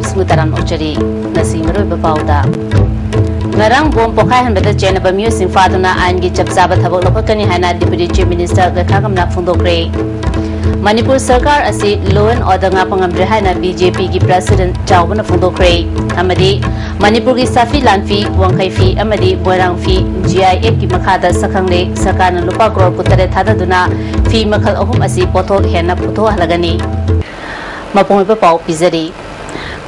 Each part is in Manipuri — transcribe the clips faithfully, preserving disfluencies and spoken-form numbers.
ꯁꯤꯡ ꯇꯔꯥꯝ ꯑꯣꯛꯆꯔꯤ꯫ ꯉꯁꯤ ꯃꯔꯨꯑꯣꯏꯕ ꯄꯥꯎꯗ, ꯉꯔꯥꯡ ꯕꯣꯝ ꯄꯣꯈꯥꯏꯍꯟꯕꯗ ꯆꯦꯟꯅꯕ ꯃꯤꯑꯣꯏꯁꯤꯡ ꯐꯥꯗꯨꯅ ꯑꯥꯏꯟꯒꯤ ꯆꯞ ꯆꯥꯕ ꯊꯕꯛ ꯂꯧꯈꯠꯀꯅꯤ ꯍꯥꯏꯅ Deputy Chief Minister ꯒꯩꯈꯥꯉꯝꯅ ꯐꯣꯡꯗꯣꯛꯈ꯭ꯔꯦ꯫ ꯃꯅꯤꯄꯨꯔ ꯁꯔꯀꯥꯔ ꯑꯁꯤ law and order ꯉꯥꯛꯄ ꯉꯝꯗ꯭ꯔꯦ ꯍꯥꯏꯅ BJP ꯒꯤ President ꯆꯥꯎꯕꯅ ꯐꯣꯡꯗꯣꯛꯈ꯭ꯔꯦ꯫ ꯑꯃꯗꯤ ꯃꯅꯤꯄꯨꯔꯒꯤ ꯁꯥꯐꯤ ꯂꯥꯟꯐꯤ, ꯋꯥꯡꯈꯩ ꯐꯤ ꯑꯃꯗꯤ ꯃꯣꯏꯔꯥꯡ ꯐꯤ GIF ꯀꯤ ꯃꯈꯥꯗ ꯁꯛꯈꯪꯂꯦ꯫ ꯁꯔꯀꯥꯔꯅ ꯂꯨꯄꯥ ꯀ꯭ꯔꯣꯔ ꯀꯨꯟꯇꯔꯦꯠ ꯊꯥꯗꯗꯨꯅ ꯐꯤ ꯃꯈꯜ ꯑꯍꯨꯝ ꯑꯁꯤ ꯄꯣꯠꯊꯣꯛ ꯍꯦꯟꯅ ꯄꯨꯊꯣꯛꯍꯜꯂꯒꯅꯤ꯫ ꯃꯄꯨꯡ ꯑꯣꯏꯕ ꯄꯥꯎ ꯄꯤꯖꯔꯤ꯫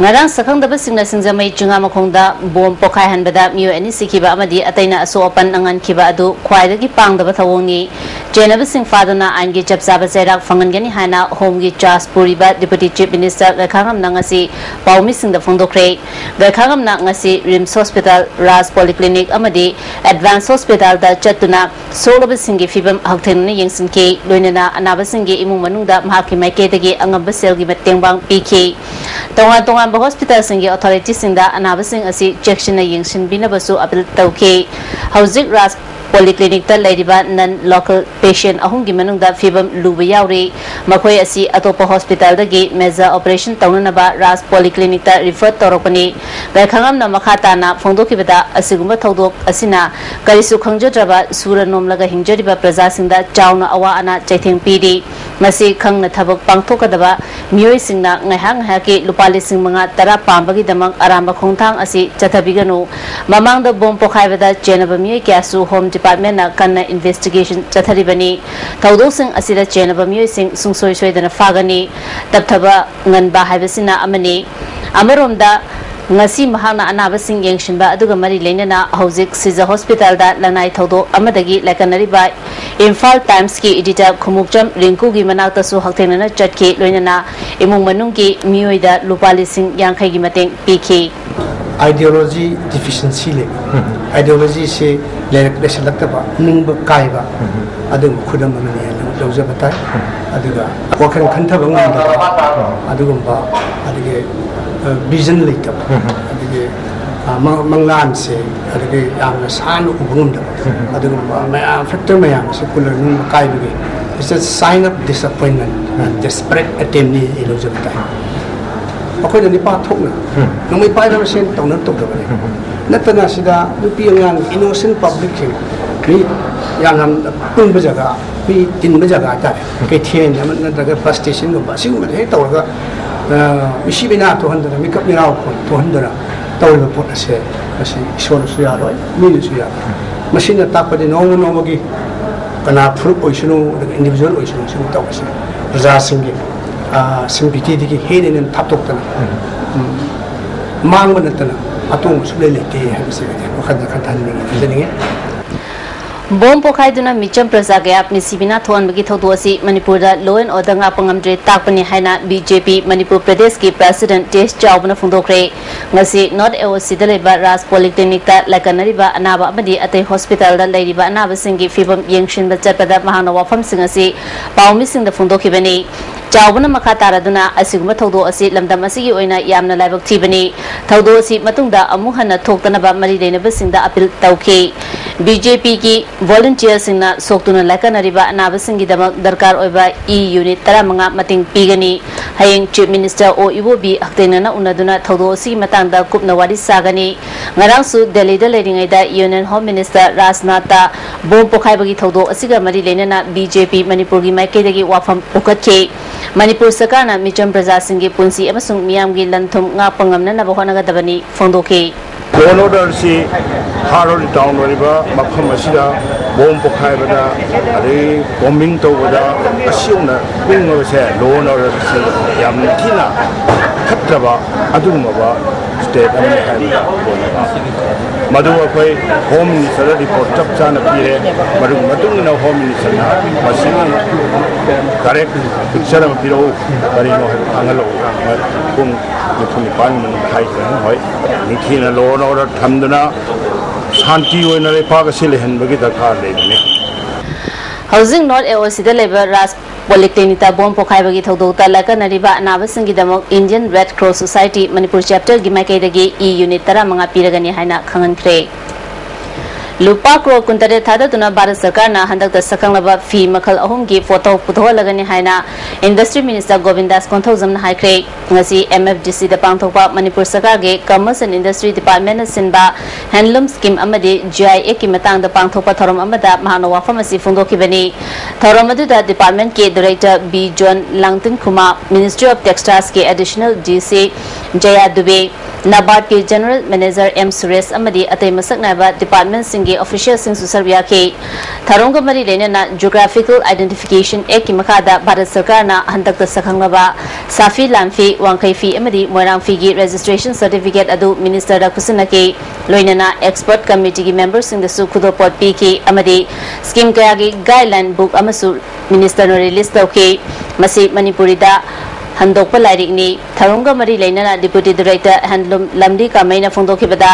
ꯉꯔꯥꯡ ꯁꯛꯈꯪꯗꯕꯁꯤꯡꯅ ꯁꯤꯡꯖꯃꯩ ꯆꯤꯉꯥꯃꯈꯣꯡꯗ ꯕꯣꯝ ꯄꯣꯈꯥꯏꯍꯟꯕꯗ ꯃꯤꯑꯣꯏ ꯑꯅꯤ ꯁꯤꯈꯤꯕ ꯑꯃꯗꯤ ꯑꯇꯩꯅ ꯑꯁꯣꯛ ꯑꯄꯟ ꯅꯪꯍꯟꯈꯤꯕ ꯑꯗꯨ ꯈ꯭ꯋꯥꯏꯗꯒꯤ ꯄꯥꯡꯗꯕ ꯊꯧꯑꯣꯡꯅꯤ꯫ ꯆꯦꯟꯅꯕꯁꯤꯡ ꯐꯥꯗꯨꯅ ꯑꯥꯏꯟꯒꯤ ꯆꯞ ꯆꯥꯕ ꯆꯩꯔꯥꯛ ꯐꯪꯍꯟꯒꯅꯤ ꯍꯥꯏꯅ ꯍꯣꯝꯒꯤ ꯆꯥꯔꯖ ꯄꯨꯔꯤꯕ Deputy Chief Minister ꯒꯩꯈꯥꯉꯝꯅ ꯉꯁꯤ ꯄꯥꯎꯃꯤꯁꯤꯡꯗ ꯐꯣꯡꯗꯣꯛꯈ꯭ꯔꯦ꯫ ꯒꯩꯈꯥꯉꯝꯅ ꯉꯁꯤ RIMS Hospital, ꯔꯥꯖ Polyclinic ꯑꯃꯗꯤ Advance Hospital ꯗ ꯆꯠꯇꯨꯅ ꯁꯣꯛꯂꯕꯁꯤꯡꯒꯤ ꯐꯤꯕꯝ ꯍꯛꯊꯦꯡꯅꯅ ꯌꯦꯡꯁꯤꯟꯈꯤ꯫ ꯂꯣꯏꯅꯅ ꯑꯅꯥꯕꯁꯤꯡꯒꯤ ꯏꯃꯨꯡ ꯃꯅꯨꯡꯗ ꯃꯍꯥꯛꯀꯤ ꯃꯥꯏꯀꯩꯗꯒꯤ ꯑꯉꯝꯕ ꯁꯦꯜꯒꯤ ꯃꯇꯦꯡ ꯄꯥꯡ ꯄꯤꯈꯤ꯫ ꯇꯣꯉꯥꯟ ꯇꯣꯉꯥꯟꯕ ꯍꯣꯁꯄꯤꯇꯥꯜꯁꯤꯡꯒꯤ ꯑꯣꯊꯣꯔꯤꯇꯤꯁꯤꯡꯗ ꯑꯅꯥꯕꯁꯤꯡ ꯑꯁꯤ ꯆꯦꯛꯁꯤꯟꯅ ꯌꯦꯡꯁꯤꯟꯕꯤꯅꯕꯁꯨ ꯑꯄꯤꯜ ꯇꯧꯈꯤ꯫ ꯍꯧꯖꯤꯛ ꯔꯥꯖ ꯄꯣꯂꯤꯀ꯭ꯂꯤꯅꯤꯛꯇ ꯂꯩꯔꯤꯕ non local patient ꯑꯍꯨꯝꯒꯤ ꯃꯅꯨꯡꯗ ꯐꯤꯕꯝ ꯂꯨꯕ ꯌꯥꯎꯔꯤ꯫ ꯃꯈꯣꯏ ꯑꯁꯤ ꯑꯇꯣꯞꯄ ꯍꯣꯁꯄꯤꯇꯥꯜꯗꯒꯤ major operation ꯇꯧꯅꯅꯕ ꯔꯥꯖ ꯄꯣꯂꯤꯀ꯭ꯂꯤꯅꯤꯛꯇ refer ꯇꯧꯔꯛꯄꯅꯤ꯫ ꯒꯩꯈꯥꯉꯝꯅ ꯃꯈꯥ ꯇꯥꯅ ꯐꯣꯡꯗꯣꯛꯈꯤꯕꯗ, ꯑꯁꯤꯒꯨꯝꯕ ꯊꯧꯗꯣꯛ ꯑꯁꯤꯅ ꯀꯔꯤꯁꯨ ꯈꯪꯖꯗ꯭ꯔꯕ ꯁꯨꯔ ꯅꯣꯝꯂꯒ ꯍꯤꯡꯖꯔꯤꯕ ꯄ꯭ꯔꯖꯥꯁꯤꯡꯗ ꯆꯥꯎꯅ ꯑꯋꯥ ꯑꯅꯥ ꯆꯩꯊꯦꯡ ꯄꯤꯔꯤ꯫ ꯃꯁꯤ ꯈꯪꯅ ꯊꯕꯛ ꯄꯥꯡꯊꯣꯛꯀꯗꯕ ꯃꯤꯑꯣꯏꯁꯤꯡꯅ ꯉꯥꯏꯍꯥꯛ ꯉꯥꯏꯍꯥꯛꯀꯤ ꯂꯨꯄꯥ ꯂꯤꯁꯤꯡ ꯃꯉꯥ, ꯇꯔꯥ ꯄꯥꯝꯕꯒꯤꯗꯃꯛ ꯑꯔꯥꯟꯕ ꯈꯣꯡꯊꯥꯡ ꯑꯁꯤ ꯆꯠꯊꯕꯤꯒꯅꯨ꯫ ꯃꯃꯥꯡꯗ ꯕꯣꯝ ꯄꯣꯈꯥꯏꯕꯗ ꯆꯦꯟꯅꯕ ꯃꯤꯑꯣꯏ ꯀꯌꯥꯁꯨ Home Department ꯅ ꯀꯟꯅ investigation ꯆꯠꯊꯔꯤꯕꯅꯤ꯫ ꯊꯧꯗꯣꯛꯁꯤꯡ ꯑꯁꯤꯗ ꯆꯦꯟꯅꯕ ꯃꯤꯑꯣꯏꯁꯤꯡ ꯁꯨꯡꯁꯣꯏ ꯁꯣꯏꯗꯅ ꯐꯥꯒꯅꯤ꯫ ꯇꯞꯊꯕ ꯉꯟꯕ ꯍꯥꯏꯕꯁꯤꯅ ꯑꯃꯅꯤ꯫ ꯑꯃꯔꯣꯝꯗ, ꯉꯁꯤ ꯃꯍꯥꯛꯅ ꯑꯅꯥꯕꯁꯤꯡ ꯌꯦꯡꯁꯤꯟꯕ ꯑꯗꯨꯒ ꯃꯔꯤ ꯂꯩꯅꯅ ꯍꯧꯖꯤꯛ ꯁꯤꯖ ꯍꯣꯁꯄꯤꯇꯥꯜꯗ ꯂꯅꯥꯏ ꯊꯧꯗꯣꯛ ꯑꯃꯗꯒꯤ ꯂꯥꯏꯀꯠꯅꯔꯤꯕ ꯏꯝꯐꯥꯜ ꯇꯥꯏꯝꯁꯀꯤ editor ꯈꯨꯃꯨꯛꯆꯝ ꯔꯤꯡꯀꯨꯒꯤ ꯃꯅꯥꯛꯇꯁꯨ ꯍꯛꯊꯦꯡꯅꯅ ꯆꯠꯈꯤ꯫ ꯂꯣꯏꯅꯅ ꯏꯃꯨꯡ ꯃꯅꯨꯡꯒꯤ ꯃꯤꯑꯣꯏꯗ ꯂꯨꯄꯥ ꯂꯤꯁꯤꯡ ꯌꯥꯡꯈꯩꯒꯤ ꯃꯇꯦꯡ ꯄꯤꯈꯤ꯫ Ideology deficiency ꯂꯩꯕ, ideology ꯁꯤ ꯂꯩꯔꯛ ꯂꯩꯁꯜꯂꯛꯇꯕ, ꯅꯤꯡꯕ ꯀꯥꯏꯕ, ꯑꯗꯨꯒꯨꯝꯕ ꯈꯨꯗꯝ ꯑꯃꯅꯤ ꯍꯥꯏꯅ ꯂꯧꯖꯕ ꯇꯥꯏ꯫ ꯑꯗꯨꯒ ꯋꯥꯈꯜ ꯈꯟꯊꯕ ꯉꯝꯗꯕ, ꯑꯗꯨꯒꯨꯝꯕ, ꯑꯗꯒꯤ, ꯑ, vision ꯂꯩꯇꯕ, ꯑꯗꯒꯤ, ꯑ, ꯃꯪ-, ꯃꯪꯂꯥꯟꯁꯦ, ꯑꯗꯒꯤ ꯌꯥꯝꯅ ꯁꯥꯟꯅ ꯎꯕ ꯉꯝꯗꯕ, ꯑꯗꯨꯒꯨꯝꯕ ꯃꯌꯥꯝ, factor ꯃꯌꯥꯝꯁꯦ ꯄꯨꯜꯂꯒ ꯅꯤꯡꯕ ꯀꯥꯏꯕꯒꯤ, it's a sign of disappointment and desperate attempt ꯅꯤ ꯑꯩ ꯂꯧꯖꯕ ꯇꯥꯏ꯫ ꯑꯩꯈꯣꯏꯅ ꯅꯤꯄꯥ ꯊꯣꯛꯅ ꯅꯣꯡꯃꯩ ꯄꯥꯏꯕ ꯃꯁꯦꯟ ꯇꯧꯅ ꯇꯧꯗꯕꯅꯤ꯫ ꯅꯠꯇꯅ ꯁꯤꯗ ꯅꯨꯄꯤ ꯑꯉꯥꯡ innocent publicꯁꯤꯡ, ꯃꯤ ꯌꯥꯝꯅ ꯄꯨꯟꯕ ꯖꯒꯥ, ꯃꯤ ꯇꯤꯟꯕ ꯖꯒꯥ ꯍꯥꯏꯇꯥꯔꯦ, ꯀꯩꯊꯦꯜ ꯑꯃ ꯅꯠꯇ꯭ꯔꯒ ꯕꯁ ꯁ꯭ꯇꯦꯁꯟꯒꯨꯝꯕ ꯑꯁꯤꯒꯨꯝꯕꯗ ꯍꯦꯛ ꯇꯧꯔꯒ, ꯑ, ꯃꯤꯁꯤ ꯃꯤꯅꯥ ꯊꯣꯛꯍꯟꯗꯅ, ꯃꯤꯀꯞ ꯃꯤꯔꯥꯎ ꯊꯣꯛꯍꯟꯗꯅ ꯇꯧꯔꯤꯕ ꯄꯣꯠ ꯑꯁꯦ ꯃꯁꯤ ꯏꯁꯣꯔꯅꯁꯨ ꯌꯥꯔꯣꯏ, ꯃꯤꯅꯁꯨ ꯌꯥꯔꯣꯏ꯫ ꯃꯁꯤꯅ ꯇꯥꯛꯄꯗꯤ ꯅꯣꯡꯃ ꯅꯣꯡꯃꯒꯤ ꯀꯅꯥ ꯐꯨꯔꯨꯞ ꯑꯣꯏꯁꯅꯨ, ꯑꯗꯨꯒ individual ꯑꯣꯏꯁꯅꯨ, ꯁꯤꯒꯨꯝꯕ ꯇꯧꯕꯁꯦ ꯄ꯭ꯔꯖꯥꯁꯤꯡꯒꯤ, ꯑ, sympathyꯗꯒꯤ ꯍꯦꯟꯅ ꯍꯦꯟꯅ ꯊꯥꯞꯇꯣꯛꯇꯅ, ꯎꯝ, ꯃꯥꯡꯕ ꯅꯠꯇꯅ ꯑꯇꯣꯡꯕ ꯁꯨꯡꯂꯩ ꯂꯩꯇꯦ ꯍꯥꯏꯕꯁꯤꯃꯗꯤ ꯋꯥꯈꯜꯗ ꯈꯟꯊꯍꯟꯅꯤꯡꯉꯤ, ꯊꯝꯖꯅꯤꯡꯉꯤ꯫ ꯕꯣꯝ ꯄꯣꯈꯥꯏꯗꯨꯅ ꯃꯤꯆꯝ ꯄ꯭ꯔꯖꯥ ꯀꯌꯥ ꯃꯤꯁꯤ ꯃꯤꯅꯥ ꯊꯣꯛꯍꯟꯕꯒꯤ ꯊꯧꯗꯣꯛ ꯑꯁꯤ ꯃꯅꯤꯄꯨꯔꯗ law and order ꯉꯥꯛꯄ ꯉꯝꯗ꯭ꯔꯦ ꯇꯥꯛꯄꯅꯤ ꯍꯥꯏꯅ B J P ꯃꯅꯤꯄꯨꯔ ꯄ꯭ꯔꯗꯦꯁꯀꯤ president T S ꯆꯥꯎꯕꯅ ꯐꯣꯡꯗꯣꯛꯈ꯭ꯔꯦ꯫ ꯉꯁꯤ North A O Cꯗ ꯂꯩꯕ ꯔꯥꯖ Polytechnicꯇ ꯂꯥꯏꯀꯠꯅꯔꯤꯕ ꯑꯅꯥꯕ ꯑꯃꯗꯤ ꯑꯇꯩ hospitalꯗ ꯂꯩꯔꯤꯕ ꯑꯅꯥꯕꯁꯤꯡꯒꯤ ꯐꯤꯕꯝ ꯌꯦꯡꯁꯤꯟꯕ ꯆꯠꯄꯗ ꯃꯍꯥꯛꯅ ꯋꯥꯐꯝꯁꯤꯡ ꯑꯁꯤ ꯄꯥꯎꯃꯤꯁꯤꯡꯗ ꯐꯣꯡꯗꯣꯛꯈꯤꯕꯅꯤ꯫ ꯆꯥꯎꯕꯅ ꯃꯈꯥ ꯇꯥꯔꯗꯨꯅ ꯑꯁꯤꯒꯨꯝꯕ ꯊꯧꯗꯣꯛ ꯑꯁꯤ ꯂꯝꯗꯝ ꯑꯁꯤꯒꯤ ꯑꯣꯏꯅ ꯌꯥꯝꯅ ꯂꯥꯏꯕꯛ ꯊꯤꯕꯅꯤ꯫ ꯊꯧꯗꯣꯛ ꯑꯁꯤ ꯃꯇꯨꯡꯗ ꯑꯃꯨꯛ ꯍꯟꯅ ꯊꯣꯛꯇꯅꯕ ꯃꯔꯤ ꯂꯩꯅꯕꯁꯤꯡꯗ appeal ꯇꯧꯈꯤ꯫ B J Pꯒꯤ volunteerꯁꯤꯡꯅ ꯁꯣꯛꯇꯨꯅ ꯂꯥꯏꯀꯠꯅꯔꯤꯕ ꯑꯅꯥꯕꯁꯤꯡꯒꯤꯗꯃꯛ ꯗꯔꯀꯥꯔ ꯑꯣꯏꯕ E unit ꯇꯔꯥꯃꯉꯥ ꯃꯇꯦꯡ ꯄꯤꯒꯅꯤ꯫ ꯍꯌꯦꯡ Chief Minister O Ibobi ꯍꯛꯊꯦꯡꯅꯅ ꯎꯅꯗꯨꯅ ꯊꯧꯗꯣꯛ ꯑꯁꯤꯒꯤ ꯃꯇꯥꯡꯗ ꯀꯨꯞꯅ ꯋꯥꯔꯤ ꯁꯥꯒꯅꯤ꯫ ꯉꯔꯥꯡꯁꯨ ꯗꯦꯜꯂꯤꯗ ꯂꯩꯔꯤꯉꯩꯗ Union Home Minister ꯔꯥꯖꯅꯥꯊꯇ ꯕꯣꯝ ꯄꯣꯈꯥꯏꯕꯒꯤ ꯊꯧꯗꯣꯛ ꯑꯁꯤꯒ ꯃꯔꯤ ꯂꯩꯅꯅ B J P ꯃꯅꯤꯄꯨꯔꯒꯤ ꯃꯥꯏꯀꯩꯗꯒꯤ ꯋꯥꯐꯝ ꯄꯨꯈꯠꯈꯤ꯫ ꯃꯅꯤꯄꯨꯔ ꯁꯔꯀꯥꯔꯅ ꯃꯤꯆꯝ ꯄ꯭ꯔꯖꯥꯁꯤꯡꯒꯤ ꯄꯨꯟꯁꯤ ꯑꯃꯁꯨꯡ ꯃꯤꯌꯥꯝꯒꯤ ꯂꯟ ꯊꯨꯝ ꯉꯥꯛꯄ ꯉꯝꯅꯅꯕ ꯍꯣꯠꯅꯒꯗꯕꯅꯤ ꯐꯣꯡꯗꯣꯛꯈꯤ꯫ Law and orderꯁꯤ ꯍꯥꯔ ꯑꯣꯏꯔꯤ ꯇꯥꯎꯟ ꯑꯣꯏꯔꯤꯕ ꯃꯐꯝ ꯑꯁꯤꯗ ꯕꯣꯝ ꯄꯣꯈꯥꯏꯕꯗ, ꯑꯗꯩ bombing ꯇꯧꯕꯗ ꯑꯁꯤꯒꯨꯝꯅ ꯄꯨꯡ ꯑꯁꯦ law and orderꯁꯤ ꯌꯥꯝꯅ ꯊꯤꯅ ꯐꯠꯇ꯭ꯔꯕ ꯑꯗꯨꯒꯨꯝꯂꯕ state ꯑꯃꯅꯤ ꯍꯥꯏꯕꯗ ꯃꯗꯨ ꯑꯩꯈꯣꯏ Home Ministerꯗ report ꯆꯞ ꯆꯥꯅ ꯄꯤꯔꯦ꯫ ꯃꯗꯨꯒꯤ ꯃꯇꯨꯡ ꯏꯟꯅ Home Ministerꯅ ꯃꯁꯤꯒꯤ correct picture ꯑꯃ ꯄꯤꯔꯛꯎ, ꯀꯔꯤꯅꯣ ꯍꯥꯏꯕꯗꯨ ꯈꯪꯍꯜꯂꯛꯎ꯫ ꯄꯨꯡ ꯅꯤꯐꯨ ꯅꯤꯄꯥꯟꯒꯤ ꯃꯅꯨꯡꯗ ꯍꯥꯏꯈ꯭ꯔꯦ꯫ ꯍꯣꯏ, ꯅꯤꯡꯊꯤꯅ law and order ꯊꯝꯗꯨꯅ ꯁꯥꯟꯇꯤ ꯑꯣꯏꯅ ꯂꯩꯄꯥꯛ ꯑꯁꯤ ꯂꯩꯍꯟꯕꯒꯤ ꯗꯔꯀꯥꯔ ꯂꯩꯕꯅꯤ꯫ ꯍꯧꯖꯤꯛ North A O Cꯗ ꯂꯩꯕ ꯔꯥꯖ Polytechnicꯇ ꯕꯣꯝ ꯄꯣꯈꯥꯏꯕꯒꯤ ꯊꯧꯗꯣꯛꯇ ꯂꯥꯏꯀꯠꯅꯔꯤꯕ ꯑꯅꯥꯕꯁꯤꯡꯒꯤꯗꯃꯛ Indian Red Cross Society Manipur chapterꯒꯤ ꯃꯥꯏꯀꯩꯗꯒꯤ E unit ꯇꯔꯥꯃꯉꯥ ꯄꯤꯔꯒꯅꯤ ꯍꯥꯏꯅ ꯈꯪꯍꯟꯈ꯭ꯔꯦ꯫ ꯂꯨꯄꯥ ꯀ꯭ꯔꯣꯔ ꯀꯨꯟꯇꯔꯦꯠ ꯊꯥꯗꯗꯨꯅ ꯚꯥꯔꯠ ꯁꯔꯀꯥꯔꯅ ꯍꯟꯗꯛꯇ ꯁꯛꯈꯪꯂꯕ ꯐꯤ ꯃꯈꯜ ꯑꯍꯨꯝꯒꯤ ꯄꯣꯠꯊꯣꯛ ꯄꯨꯊꯣꯛꯍꯜꯂꯒꯅꯤ ꯍꯥꯏꯅ ꯏꯟꯗꯁꯇ꯭ꯔꯤ ꯃꯤꯅꯤꯁꯇꯔ ꯒꯣꯕꯤꯟꯗꯥꯁ ꯀꯣꯟꯊꯧꯖꯝꯅ ꯍꯥꯏꯈ꯭ꯔꯦ꯫ ꯉꯁꯤ ꯑꯦꯝ ꯑꯦꯐ ꯗꯤ ꯁꯤꯗ ꯄꯥꯡꯊꯣꯛꯄ ꯃꯅꯤꯄꯨꯔ ꯁꯔꯀꯥꯔꯒꯤ ꯀꯃꯔꯁ ꯑꯦꯟ ꯏꯟꯗꯁꯇ꯭ꯔꯤ ꯗꯤꯄꯥꯔꯠꯃꯦꯟꯅ ꯁꯤꯟꯕ ꯍꯦꯟꯂꯨꯝ ꯁ꯭ꯀꯤꯝ ꯑꯃꯗꯤ ꯖꯤ ꯑꯥꯏ ꯑꯦꯛꯀꯤ ꯃꯇꯥꯡꯗ ꯄꯥꯡꯊꯣꯛꯄ ꯊꯧꯔꯝ ꯑꯃꯗ ꯃꯍꯥꯛꯅ ꯋꯥꯐꯝ ꯑꯁꯤ ꯐꯣꯡꯗꯣꯛꯈꯤꯕꯅꯤ꯫ ꯊꯧꯔꯝ ꯑꯗꯨꯗ ꯗꯤꯄꯥꯔꯠꯃꯦꯟꯠꯀꯤ director B John Langtinkhuma, ministry of ꯇꯦꯛꯁꯇꯥꯏꯜꯁꯀꯤ additional D C Jaya Dubey, ꯅꯕꯥꯔꯗꯀꯤ ꯖꯦꯅꯔꯦꯜ ꯃꯦꯅꯦꯖꯔ ꯑꯦꯝ ꯁꯨꯔꯦꯁ ꯑꯃꯗꯤ ꯑꯇꯩ ꯃꯁꯛ ꯅꯥꯏꯕ ꯗꯤꯄꯥꯔꯠꯃꯦꯟꯠꯁꯤꯡꯒꯤ ꯑꯣꯐꯤꯁꯤꯌꯦꯜꯁꯤꯡꯁꯨ ꯁꯔꯨꯛ ꯌꯥꯈꯤ꯫ ꯊꯧꯔꯝꯒ ꯃꯔꯤ ꯂꯩꯅꯅ ꯖꯤꯑꯣꯒ꯭ꯔꯥꯐꯤꯀꯦꯜ ꯑꯥꯏꯗꯦꯟꯇꯤꯐꯤꯀꯦꯁꯟ ꯑꯦꯛꯀꯤ ꯃꯈꯥꯗ ꯚꯥꯔꯠ ꯁꯔꯀꯥꯔꯅ ꯍꯟꯗꯛꯇ ꯁꯛꯈꯪꯂꯕ ꯁꯥꯐꯤ ꯂꯥꯟꯐꯤ, ꯋꯥꯡꯈꯩ ꯐꯤ ꯑꯃꯗꯤ ꯃꯣꯏꯔꯥꯡ ꯐꯤꯒꯤ ꯔꯦꯖꯤꯁꯇ꯭ꯔꯦꯁꯟ ꯁꯔꯇꯤꯐꯤꯀꯦꯠ ꯑꯗꯨ ꯃꯤꯅꯤꯁꯇꯔꯗ ꯈꯨꯠꯁꯤꯟꯅꯈꯤ꯫ ꯂꯣꯏꯅꯅ ꯑꯦꯛꯁꯄꯔꯠ ꯀꯃꯤꯇꯤꯒꯤ ꯃꯦꯝꯕꯔꯁꯤꯡꯗꯁꯨ ꯈꯨꯗꯣꯞꯄꯣꯠ ꯄꯤꯈꯤ ꯑꯃꯗꯤ ꯁ꯭ꯀꯤꯝ ꯀꯌꯥꯒꯤ ꯒꯥꯏꯗꯂꯥꯏꯟ ꯕꯨꯛ ꯑꯃꯁꯨ ꯃꯤꯅꯤꯁꯇꯔꯅ ꯔꯤꯂꯤꯖ ꯇꯧꯈꯤ꯫ ꯃꯁꯤ ꯃꯅꯤꯄꯨꯔꯤꯗ ꯍꯟꯗꯣꯛꯄ ꯂꯥꯏꯔꯤꯛꯅꯤ꯫ ꯊꯧꯔꯝꯒ ꯃꯔꯤ ꯂꯩꯅꯅ ꯗꯤꯄꯨꯇꯤ ꯗꯥꯏꯔꯦꯛꯇꯔ ꯍꯦꯟꯂꯨꯝ ꯂꯝꯂꯤ ꯀꯥꯃꯩꯅ ꯐꯣꯡꯗꯣꯛꯈꯤꯕꯗ,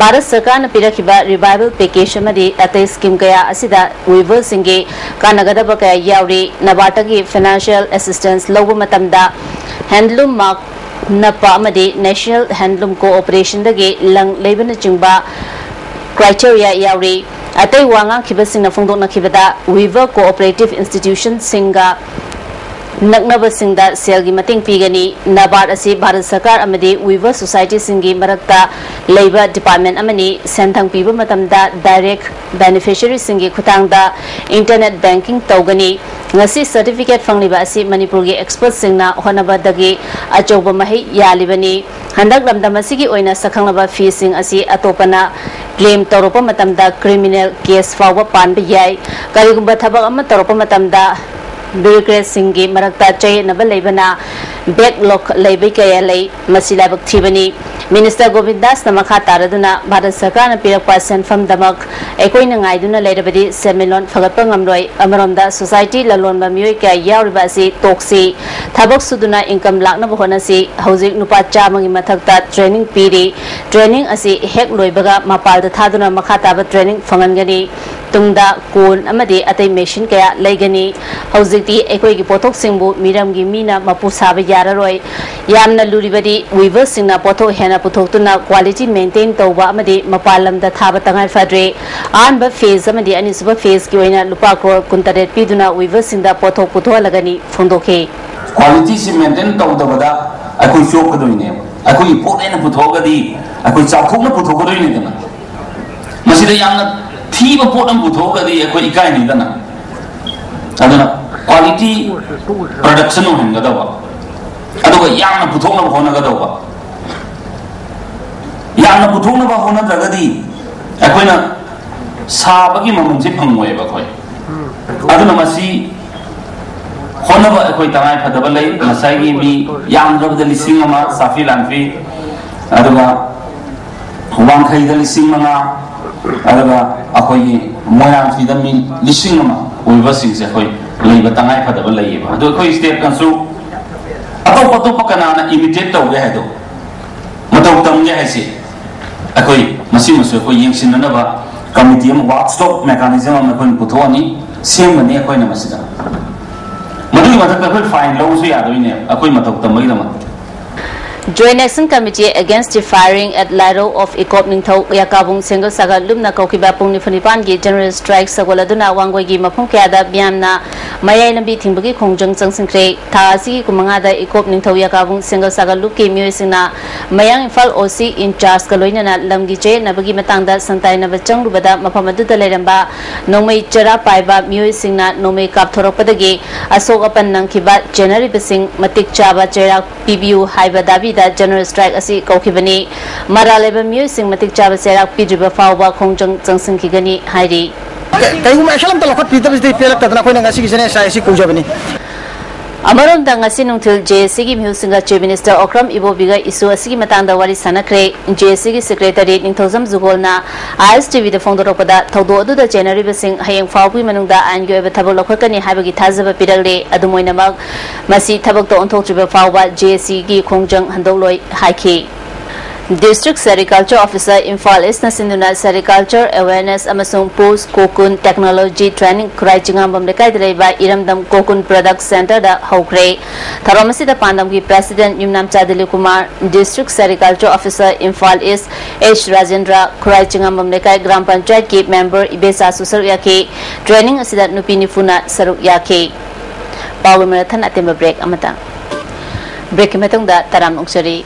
ꯚꯥꯔꯠ ꯁꯔꯀꯥꯔꯅ ꯄꯤꯔꯛꯈꯤꯕ ꯔꯤꯚꯥꯏꯕꯜ ꯄꯦꯀꯦꯖ ꯑꯃꯗꯤ ꯑꯇꯩ ꯁ꯭ꯀꯤꯝ ꯀꯌꯥ ꯑꯁꯤꯗ ꯋꯤꯚꯔꯁꯤꯡꯒꯤ ꯀꯥꯟꯅꯒꯗꯕ ꯀꯌꯥ ꯌꯥꯎꯔꯤ꯫ ꯅꯕꯥꯔꯗꯇꯒꯤ ꯐꯥꯏꯅꯥꯟꯁꯤꯌꯦꯜ ꯑꯦꯁꯤꯁꯇꯦꯟꯁ ꯂꯧꯕ ꯃꯇꯝꯗ ꯍꯦꯟꯂꯨꯝ ꯃꯥꯔꯛ ꯅꯞꯄ ꯑꯃꯗꯤ ꯅꯦꯁꯅꯦꯜ ꯍꯦꯟꯂꯨꯝ ꯀꯣꯑꯣꯄꯔꯦꯁꯟꯗꯒꯤ ꯂꯪ ꯂꯩꯕꯅꯆꯤꯡꯕ ꯀ꯭ꯔꯥꯏꯇꯦꯔꯤꯌꯥ ꯌꯥꯎꯔꯤ꯫ ꯑꯇꯩ ꯋꯥ ꯉꯥꯡꯈꯤꯕꯁꯤꯡꯅ ꯐꯣꯡꯗꯣꯛꯅꯈꯤꯕꯗ, ꯋꯤꯚꯔ ꯀꯣꯑꯣꯄꯔꯦꯇꯤꯚ ꯏꯟꯁꯇꯤꯇ꯭ꯌꯨꯁꯟꯁꯤꯡꯒ ꯅꯛꯅꯕꯁꯤꯡꯗ ꯁꯦꯜꯒꯤ ꯃꯇꯦꯡ ꯄꯤꯒꯅꯤ꯫ ꯅꯕꯥꯔꯗ ꯑꯁꯤ ꯚꯥꯔꯠ ꯁꯔꯀꯥꯔ ꯑꯃꯗꯤ ꯋꯤꯚꯔ ꯁꯣꯁꯥꯏꯇꯤꯁꯤꯡꯒꯤ ꯃꯔꯛꯇ ꯂꯩꯕ ꯗꯤꯄꯥꯔꯠꯃꯦꯟꯠ ꯑꯃꯅꯤ꯫ ꯁꯦꯟꯊꯪ ꯄꯤꯕ ꯃꯇꯝꯗ ꯗꯥꯏꯔꯦꯛ ꯕꯦꯅꯤꯐꯤꯁꯔꯤꯁꯤꯡꯒꯤ ꯈꯨꯠꯊꯥꯡꯗ ꯏꯟꯇꯔꯅꯦꯠ ꯕꯦꯡꯀꯤꯡ ꯇꯧꯒꯅꯤ꯫ ꯉꯁꯤ ꯁꯔꯇꯤꯐꯤꯀꯦꯠ ꯐꯪꯂꯤꯕ ꯑꯁꯤ ꯃꯅꯤꯄꯨꯔꯒꯤ ꯑꯦꯛꯁꯄꯔꯠꯁꯤꯡꯅ ꯍꯣꯠꯅꯕꯗꯒꯤ ꯑꯆꯧꯕ ꯃꯍꯩ ꯌꯥꯜꯂꯤꯕꯅꯤ꯫ ꯍꯟꯗꯛ ꯂꯝꯗꯝ ꯑꯁꯤꯒꯤ ꯑꯣꯏꯅ ꯁꯛꯈꯪꯂꯕ ꯐꯤꯁꯤꯡ ꯑꯁꯤ ꯑꯇꯣꯞꯄꯅ ꯀ꯭ꯂꯦꯝ ꯇꯧꯔꯛꯄ ꯃꯇꯝꯗ ꯀ꯭ꯔꯤꯃꯤꯅꯦꯜ ꯀꯦꯁ ꯐꯥꯎꯕ ꯄꯥꯟꯕ ꯌꯥꯏ꯫ ꯀꯔꯤꯒꯨꯝꯕ ꯊꯕꯛ ꯑꯃ ꯇꯧꯔꯛꯄ ꯃꯇꯝꯗ ꯕ꯭ꯌꯨꯔꯣꯀ꯭ꯔꯦꯠꯁꯤꯡꯒꯤ ꯃꯔꯛꯇ ꯆꯌꯦꯠꯅꯕ ꯂꯩꯕꯅ ꯕꯦꯛꯂꯣꯛ ꯂꯩꯕ ꯀꯌꯥ ꯂꯩ꯫ ꯃꯁꯤ ꯂꯥꯏꯕꯛ ꯊꯤꯕꯅꯤ꯫ ꯃꯤꯅꯤꯁꯇꯔ ꯒꯣꯕꯤꯟꯗꯥꯁꯅ ꯃꯈꯥ ꯇꯥꯔꯗꯨꯅ ꯚꯥꯔꯠ ꯁꯔꯀꯥꯔꯅ ꯄꯤꯔꯛꯄ ꯁꯦꯟꯐꯝꯗꯃꯛ ꯑꯩꯈꯣꯏꯅ ꯉꯥꯏꯗꯨꯅ ꯂꯩꯔꯕꯗꯤ ꯁꯦꯟꯃꯤꯠꯂꯣꯟ ꯐꯒꯠꯄ ꯉꯝꯂꯣꯏ꯫ ꯑꯃꯔꯣꯝꯗ ꯁꯣꯁꯥꯏꯇꯤ ꯂꯂꯣꯟꯕ ꯃꯤꯑꯣꯏ ꯀꯌꯥ ꯌꯥꯎꯔꯤꯕ ꯑꯁꯤ ꯇꯣꯛꯁꯤ꯫ ꯊꯕꯛ ꯁꯨꯗꯨꯅ ꯏꯟꯀꯝ ꯂꯥꯛꯅꯕ ꯍꯣꯠꯅꯁꯤ꯫ ꯍꯧꯖꯤꯛ ꯅꯨꯄꯥ ꯆꯥꯝꯃꯒꯤ ꯃꯊꯛꯇ ꯇ꯭ꯔꯦꯅꯤꯡ ꯄꯤꯔꯤ꯫ ꯇ꯭ꯔꯦꯅꯤꯡ ꯑꯁꯤ ꯍꯦꯛ ꯂꯣꯏꯕꯒ ꯃꯄꯥꯜꯗ ꯊꯥꯗꯨꯅ ꯃꯈꯥ ꯇꯥꯕ ꯇ꯭ꯔꯦꯅꯤꯡ ꯐꯪꯍꯟꯒꯅꯤ꯫ ꯇꯨꯡꯗ ꯀꯣꯟ ꯑꯃꯗꯤ ꯑꯇꯩ ꯃꯦꯁꯤꯟ ꯀꯌꯥ ꯂꯩꯒꯅꯤ꯫ ꯍꯧꯖꯤꯛꯇꯤ ꯑꯩꯈꯣꯏꯒꯤ ꯄꯣꯠꯊꯣꯛꯁꯤꯡꯕꯨ ꯃꯤꯔꯝꯒꯤ ꯃꯤꯅ ꯃꯄꯨ ꯁꯥꯕ ꯌꯥꯔꯔꯣꯏ꯫ ꯌꯥꯝꯅ ꯂꯨꯔꯤꯕꯗꯤ weaverꯁꯤꯡꯅ ꯄꯣꯠꯊꯣꯛ ꯍꯦꯟꯅ ꯄꯨꯊꯣꯛꯇꯨꯅ quality maintain ꯇꯧꯕ ꯑꯃꯗꯤ ꯃꯄꯥꯟ ꯂꯝꯗ ꯊꯥꯕ ꯇꯉꯥꯏ ꯐꯗ꯭ꯔꯦ꯫ ꯑꯍꯥꯟꯕ phase ꯑꯃꯗꯤ ꯑꯅꯤꯁꯨꯕ phaseꯀꯤ ꯑꯣꯏꯅ ꯂꯨꯄꯥ ꯀ꯭ꯔꯣꯔ ꯀꯨꯟꯇꯔꯦꯠ ꯄꯤꯗꯨꯅ weaverꯁꯤꯡꯗ ꯄꯣꯠꯊꯣꯛ ꯄꯨꯊꯣꯛꯍꯜꯂꯒꯅꯤ ꯐꯣꯡꯗꯣꯛꯈꯤ꯫ Qualityꯁꯤ maintain ꯇꯧꯗꯕꯗ ꯑꯩꯈꯣꯏ ꯆꯣꯞꯀꯗꯣꯏꯅꯦꯕ꯫ ꯑꯩꯈꯣꯏꯒꯤ ꯄꯣꯠ ꯍꯦꯟꯅ ꯄꯨꯊꯣꯛꯑꯒꯗꯤ ꯑꯩꯈꯣꯏ ꯆꯥꯎꯊꯣꯛꯅ ꯄꯨꯊꯣꯛꯀꯗꯣꯏꯅꯤꯗꯅ꯫ ꯃꯁꯤꯗ ꯌꯥꯝꯅ ꯊꯤꯕ ꯄꯣꯠ ꯑꯃ ꯄꯨꯊꯣꯛꯑꯒꯗꯤ ꯑꯩꯈꯣꯏ ꯏꯀꯥꯏꯅꯤꯗꯅ꯫ ꯑꯗꯨꯅ quality production ꯑꯣꯏꯍꯟꯒꯗꯧꯕ, ꯑꯗꯨꯒ ꯌꯥꯝꯅ ꯄꯨꯊꯣꯛꯅꯕ ꯍꯣꯠꯅꯒꯗꯧꯕ꯫ ꯌꯥꯝꯅ ꯄꯨꯊꯣꯛꯅꯕ ꯍꯣꯠꯅꯗ꯭ꯔꯒꯗꯤ ꯑꯩꯈꯣꯏꯅ ꯁꯥꯕꯒꯤ ꯃꯃꯜꯁꯦ ꯐꯪꯉꯣꯏꯕ ꯑꯩꯈꯣꯏ꯫ ꯑꯗꯨꯅ ꯃꯁꯤ ꯍꯣꯠꯅꯕ ꯑꯩꯈꯣꯏ ꯇꯉꯥꯏ ꯐꯗꯕ ꯂꯩ꯫ ꯉꯁꯥꯏꯒꯤ ꯃꯤ ꯌꯥꯝꯗ꯭ꯔꯕꯗ ꯂꯤꯁꯤꯡ ꯑꯃ ꯆꯥꯐꯤ ꯂꯥꯟꯐꯤ, ꯑꯗꯨꯒ ꯋꯥꯡꯈꯩꯗ ꯂꯤꯁꯤꯡ ꯃꯉꯥ, ꯑꯗꯨꯒ ꯑꯩꯈꯣꯏꯒꯤ ꯃꯣꯏꯔꯥꯡꯐꯤꯗ ꯃꯤ ꯂꯤꯁꯤꯡ ꯑꯃ weaverꯁꯤꯡꯁꯦ ꯑꯩꯈꯣꯏ ꯂꯩꯕ ꯇꯉꯥꯏ ꯐꯗꯕ ꯂꯩꯌꯦꯕ꯫ ꯑꯗꯨ ꯑꯩꯈꯣꯏ stateꯅꯁꯨ ꯑꯇꯣꯞ ꯑꯇꯣꯞꯄ ꯀꯅꯥꯅ imitate ꯇꯧꯒꯦ ꯍꯥꯏꯗꯣ, ꯃꯇꯧ ꯇꯝꯒꯦ ꯍꯥꯏꯁꯤ, ꯑꯩꯈꯣꯏ ꯃꯁꯤꯃꯁꯨ ꯑꯩꯈꯣꯏ ꯌꯦꯡꯁꯤꯟꯅꯅꯕ committee ꯑꯃ, watchdog mechanism ꯑꯃ ꯑꯩꯈꯣꯏꯅ ꯄꯨꯊꯣꯛꯑꯅꯤ, ꯁꯦꯝꯒꯅꯤ ꯑꯩꯈꯣꯏꯅ ꯃꯁꯤꯗ꯫ ꯃꯗꯨꯒꯤ ꯃꯊꯛꯇ ꯑꯩꯈꯣꯏ fine ꯂꯧꯕꯁꯨ ꯌꯥꯗꯣꯏꯅꯦ ꯑꯩꯈꯣꯏ ꯃꯇꯧ ꯇꯝꯕꯒꯤꯗꯃꯛꯇ꯫ Joint Action Committee Against the Firing at Lairou of Ecop ꯅꯤꯡꯊꯧ ꯌꯥꯀꯥꯕꯨꯡ ꯁꯦꯡꯒꯜ ꯁꯥꯒꯠ ꯂꯨꯞꯅ ꯀꯧꯈꯤꯕ ꯄꯨꯡ ꯅꯤꯐꯨ ꯅꯤꯄꯥꯟꯒꯤ general strike ꯁꯧꯒꯠꯂꯗꯨꯅ ꯋꯥꯡꯒꯣꯏꯒꯤ ꯃꯐꯝ ꯀꯌꯥꯗ ꯃꯤꯌꯥꯝꯅ ꯃꯌꯥꯏ ꯂꯝꯕꯤ ꯊꯤꯡꯕꯒꯤ ꯈꯣꯡꯖꯪ ꯆꯪꯁꯤꯟꯈ꯭ꯔꯦ꯫ ꯊꯥ ꯑꯁꯤꯒꯤ ꯀꯨꯟꯃꯉꯥꯗ ꯏꯀꯣꯞ ꯅꯤꯡꯊꯧ ꯌꯥꯀꯥꯕꯨꯡ ꯁꯦꯡꯒꯜ ꯁꯥꯒꯠ ꯂꯨꯞꯀꯤ ꯃꯤꯑꯣꯏꯁꯤꯡꯅ ꯃꯌꯥꯡ ꯏꯝꯐꯥꯜ OC in chargeꯀ ꯂꯣꯏꯅꯅ ꯂꯝꯒꯤ ꯆꯌꯦꯠꯅꯕꯒꯤ ꯃꯇꯥꯡꯗ ꯁꯪꯇꯥꯏꯅꯕ ꯆꯪꯂꯨꯕꯗ ꯃꯐꯝ ꯑꯗꯨꯗ ꯂꯩꯔꯝꯕ ꯅꯣꯡꯃꯩ ꯆꯔꯥ ꯄꯥꯏꯕ ꯃꯤꯑꯣꯏꯁꯤꯡꯅ ꯅꯣꯡꯃꯩ ꯀꯥꯞꯊꯣꯔꯛꯄꯗꯒꯤ ꯑꯁꯣꯛ ꯑꯄꯟ ꯅꯪꯈꯤꯕ ꯆꯦꯟꯅꯔꯤꯕꯁꯤꯡ ꯃꯇꯤꯛ ꯆꯥꯕ ꯆꯩꯔꯥꯛ ꯄꯤꯕꯤꯌꯨ ꯍꯥꯏꯕ ꯗꯥꯕꯤꯗ general strike ꯑꯁꯤ ꯀꯧꯈꯤꯕꯅꯤ꯫ ꯃꯔꯥꯜ ꯂꯩꯕ ꯃꯤꯑꯣꯏꯁꯤꯡ ꯃꯇꯤꯛ ꯆꯥꯕ ꯆꯩꯔꯥꯛ ꯄꯤꯗ꯭ꯔꯤꯕ ꯐꯥꯎꯕ ꯈꯣꯡꯖꯪ ꯆꯪꯁꯤꯟꯈꯤꯒꯅꯤ ꯍꯥꯏꯔꯤ꯫ ꯀꯩꯒꯨꯝꯕ action ꯑꯝꯇ ꯂꯧꯈꯠꯄꯤꯗꯕꯁꯤꯗꯤ ꯄꯦꯜꯂꯛꯇꯗꯅ ꯑꯩꯈꯣꯏꯅ ꯉꯁꯤꯒꯤ general strike ꯑꯁꯤ ꯀꯧꯖꯕꯅꯤ꯫ ꯑꯃꯔꯣꯝꯗ ꯉꯁꯤ ꯅꯨꯡꯊꯤꯜ JACꯒꯤ ꯃꯤꯍꯨꯠꯁꯤꯡꯒ Chief Minister ꯑꯣꯀ꯭ꯔꯝ ꯏꯕꯣꯕꯤꯒ issue ꯑꯁꯤꯒꯤ ꯃꯇꯥꯡꯗ ꯋꯥꯔꯤ ꯁꯥꯟꯅꯈ꯭ꯔꯦ꯫ JACꯒꯤ Secretary ꯅꯤꯡꯊꯧꯖꯝ ꯖꯨꯒꯣꯜꯅ ISTVꯗ ꯐꯣꯡꯗꯣꯔꯛꯄꯗ ꯊꯧꯗꯣꯛ ꯑꯗꯨꯗ ꯆꯦꯟꯅꯔꯤꯕꯁꯤꯡ ꯍꯌꯦꯡ ꯐꯥꯎꯕꯒꯤ ꯃꯅꯨꯡꯗ ꯑꯥꯏꯟꯒꯤ ꯑꯣꯏꯕ ꯊꯕꯛ ꯂꯧꯈꯠꯀꯅꯤ ꯍꯥꯏꯕꯒꯤ ꯊꯥꯖꯕ ꯄꯤꯔꯛꯂꯦ꯫ ꯑꯗꯨꯝ ꯑꯣꯏꯅꯃꯛ, ꯃꯁꯤ ꯊꯕꯛꯇ ꯑꯣꯟꯊꯣꯛꯇ꯭ꯔꯤꯕ ꯐꯥꯎꯕ JACꯒꯤ ꯈꯣꯡꯖꯪ ꯍꯟꯗꯣꯛꯂꯣꯏ ꯍꯥꯏꯈꯤ꯫ District Sericulture Officer, Imphal East ꯅ ꯁꯤꯟꯗꯨꯅ Sericulture Awareness ꯑꯃꯁꯨꯡ Post Cocoon Technology Training ꯈꯨꯔꯥꯏ ꯆꯤꯉꯥꯝꯕꯝ ꯂꯩꯀꯥꯏꯗ ꯂꯩꯕ ꯏꯔꯝꯗꯝ Cocoon Product Center ꯗ ꯍꯧꯈ꯭ꯔꯦ꯫ ꯊꯧꯔꯝ ꯑꯁꯤꯗ ꯄꯥꯟꯗꯝꯒꯤ President ꯌꯨꯝꯅꯥꯝꯆꯥ Dilip Kumar, District Sericulture Officer, Imphal East, H Rajendra, ꯈꯨꯔꯥꯏ ꯆꯤꯉꯥꯝꯕꯝ ꯂꯩꯀꯥꯏ ꯒ꯭ꯔꯥꯝ ꯄꯟꯆꯥꯌꯠꯀꯤ member ꯏꯕꯦꯆꯥꯁꯨ ꯁꯔꯨꯛ ꯌꯥꯈꯤ꯫ Training ꯑꯁꯤꯗ ꯅꯨꯄꯤ ꯅꯤꯐꯨꯅ ꯁꯔꯨꯛ ꯌꯥꯈꯤ꯫ ꯄꯥꯎꯒꯤ ꯃꯔꯛ ꯊꯠꯅ ꯑꯇꯦꯟꯕ break ꯑꯃꯇꯪ꯫ Break ꯀꯤ ꯃꯇꯨꯡꯗ ꯇꯔꯥꯝꯅ ꯑꯣꯛꯆꯔꯤ꯫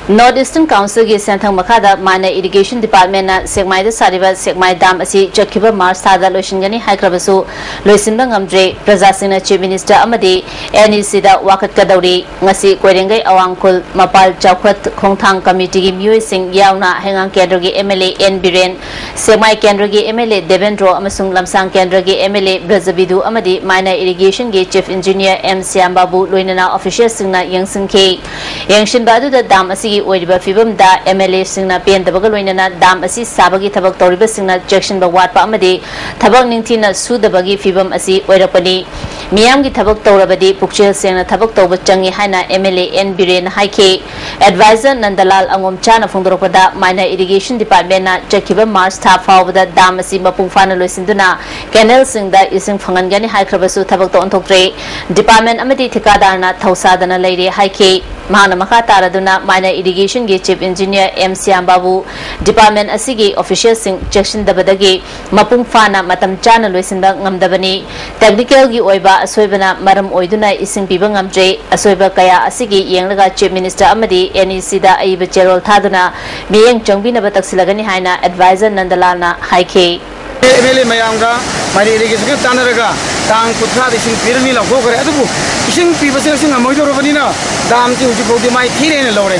North Eastern Council ꯒꯤ ꯁꯦꯟꯊꯪ ꯃꯈꯥꯗ Minor Irrigation Department ꯅ ꯁꯦꯛꯃꯥꯏꯗ ꯁꯥꯔꯤꯕ ꯁꯦꯛꯃꯥꯏ dam ꯑꯁꯤ ꯆꯠꯈꯤꯕ March ꯊꯥꯗ ꯂꯣꯏꯁꯤꯟꯒꯅꯤ ꯍꯥꯏꯈ꯭ꯔꯕꯁꯨ ꯂꯣꯏꯁꯤꯟꯕ ꯉꯝꯗ꯭ꯔꯦ꯫ ꯄ꯭ꯔꯖꯥꯁꯤꯡꯅ Chief Minister ꯑꯃꯗꯤ N E C ꯗ ꯋꯥꯀꯠꯀꯗꯧꯔꯤ꯫ ꯉꯁꯤ ꯀꯣꯏꯔꯦꯡꯒꯩ ꯑꯋꯥꯡꯈꯨꯜ, ꯃꯄꯥꯜ ꯆꯥꯎꯈꯠ ꯈꯣꯡꯊꯥꯡ committee ꯒꯤ ꯃꯤꯑꯣꯏꯁꯤꯡ ꯌꯥꯎꯅ ꯍꯩꯉꯥꯡ ꯀꯦꯟꯗ꯭ꯔꯒꯤ M L A N Biren, ꯁꯦꯛꯃꯥꯏ ꯀꯦꯟꯗ꯭ꯔꯒꯤ M L A ꯗꯦꯕꯦꯟꯗ꯭ꯔꯣ ꯑꯃꯁꯨꯡ ꯂꯝꯁꯥꯡ ꯀꯦꯟꯗ꯭ꯔꯒꯤ M L A ꯕ꯭ꯔꯖꯕꯤꯗꯨ ꯑꯃꯗꯤ Minor Irrigation ꯒꯤ Chief Engineer M ꯁ꯭ꯌꯥꯝ ꯕꯥꯕꯨ ꯂꯣꯏꯅꯅ official ꯁꯤꯡꯅ ꯌꯦꯡꯁꯤꯟꯈꯤ꯫ ꯌꯦꯡꯁꯤꯟꯕ ꯑꯗꯨꯗ dam ꯑꯁꯤꯒꯤ ꯑꯣꯏꯔꯤꯕ ꯐꯤꯕꯝꯗ M L A ꯁꯤꯡꯅ ꯄꯦꯟꯗꯕꯒ ꯂꯣꯏꯅꯅ dam ꯑꯁꯤ ꯁꯥꯕꯒꯤ ꯊꯕꯛ ꯇꯧꯔꯤꯕꯁꯤꯡꯅ ꯆꯦꯛꯁꯤꯟꯕ ꯋꯥꯠꯄ ꯑꯃꯗꯤ ꯊꯕꯛ ꯅꯤꯡꯊꯤꯅ ꯁꯨꯗꯕꯒꯤ ꯐꯤꯕꯝ ꯑꯁꯤ ꯑꯣꯏꯔꯛꯄꯅꯤ꯫ ꯃꯤꯌꯥꯝꯒꯤ ꯊꯕꯛ ꯇꯧꯔꯕꯗꯤ ꯄꯨꯛꯆꯦꯜ ꯁꯦꯡꯅ ꯊꯕꯛ ꯇꯧꯕ ꯆꯪꯏ ꯍꯥꯏꯅ M L A N ꯕꯤꯔꯦꯟꯅ ꯍꯥꯏꯈꯤ꯫ Advisor ꯅꯟꯗꯂꯥꯜ ꯑꯉꯣꯝꯆꯥꯅ ꯐꯣꯡꯗꯣꯔꯛꯄꯗ, Minor Irrigation Department ꯅ ꯆꯠꯈꯤꯕ March ꯊꯥ ꯐꯥꯎꯕꯗ dam ꯑꯁꯤ ꯃꯄꯨꯡ ꯐꯥꯅ ꯂꯣꯏꯁꯤꯟꯗꯨꯅ canal ꯁꯤꯡꯗ ꯏꯁꯤꯡ ꯐꯪꯍꯟꯒꯅꯤ ꯍꯥꯏꯈ꯭ꯔꯕꯁꯨ ꯊꯕꯛꯇ ꯑꯣꯟꯊꯣꯛꯇ꯭ꯔꯦ꯫ Department ꯑꯃꯗꯤ ꯊꯤꯀꯥꯗꯥꯔꯅ ꯊꯧꯁꯥꯗꯅ ꯂꯩꯔꯦ ꯍꯥꯏꯈꯤ꯫ ꯃꯍꯥꯛꯅ ꯃꯈꯥ ꯇꯥꯔꯗꯨꯅ Minor Irrigation ꯒꯤ Chief Engineer M ꯁ꯭ꯌꯥꯝ ꯕꯥꯕꯨ, department ꯑꯁꯤꯒꯤ official ꯁꯤꯡ ꯆꯦꯛꯁꯤꯟꯗꯕꯗꯒꯤ ꯃꯄꯨꯡ ꯐꯥꯅ ꯃꯇꯝ ꯆꯥꯅ ꯂꯣꯏꯁꯤꯟꯕ ꯉꯝꯗꯕꯅꯤ꯫ Technical ꯒꯤ ꯑꯣꯏꯕ ꯑꯁꯣꯏꯕꯅ ꯃꯔꯝ ꯑꯣꯏꯗꯨꯅ ꯏꯁꯤꯡ ꯄꯤꯕ ꯉꯝꯗ꯭ꯔꯦ꯫ ꯑꯁꯣꯏꯕ ꯀꯌꯥ ꯑꯁꯤꯒꯤ ꯌꯦꯡꯂꯒ Chief Minister ꯑꯃꯗꯤ N E C ꯗ ꯑꯏꯕ ꯆꯦꯔꯣꯜ ꯊꯥꯗꯨꯅ ꯃꯤꯠꯌꯦꯡ ꯆꯪꯕꯤꯅꯕ ꯇꯛꯁꯤꯜꯂꯒꯅꯤ ꯍꯥꯏꯅ Advisor ꯅꯟꯗꯂꯥꯜꯅ ꯍꯥꯏꯈꯤ꯫ M L A ꯃꯌꯥꯝꯒ Minor Irrigation ꯒ ꯇꯥꯟꯅꯔꯒ ꯇꯥꯡ ꯀꯨꯟꯊ꯭ꯔꯥꯗ ꯏꯁꯤꯡ ꯄꯤꯔꯅꯤ ꯂꯥꯎꯊꯣꯛꯈ꯭ꯔꯦ꯫ ꯑꯗꯨꯕꯨ ꯏꯁꯤꯡ ꯄꯤꯕꯁꯦ ꯉꯁꯤ ꯉꯝꯃꯣꯏꯗꯧꯔꯕꯅꯤꯅ dam ꯁꯤ ꯍꯧꯖꯤꯛ ꯐꯥꯎꯗꯤ ꯃꯥꯏ ꯊꯤꯔꯦꯅ ꯂꯧꯔꯦ꯫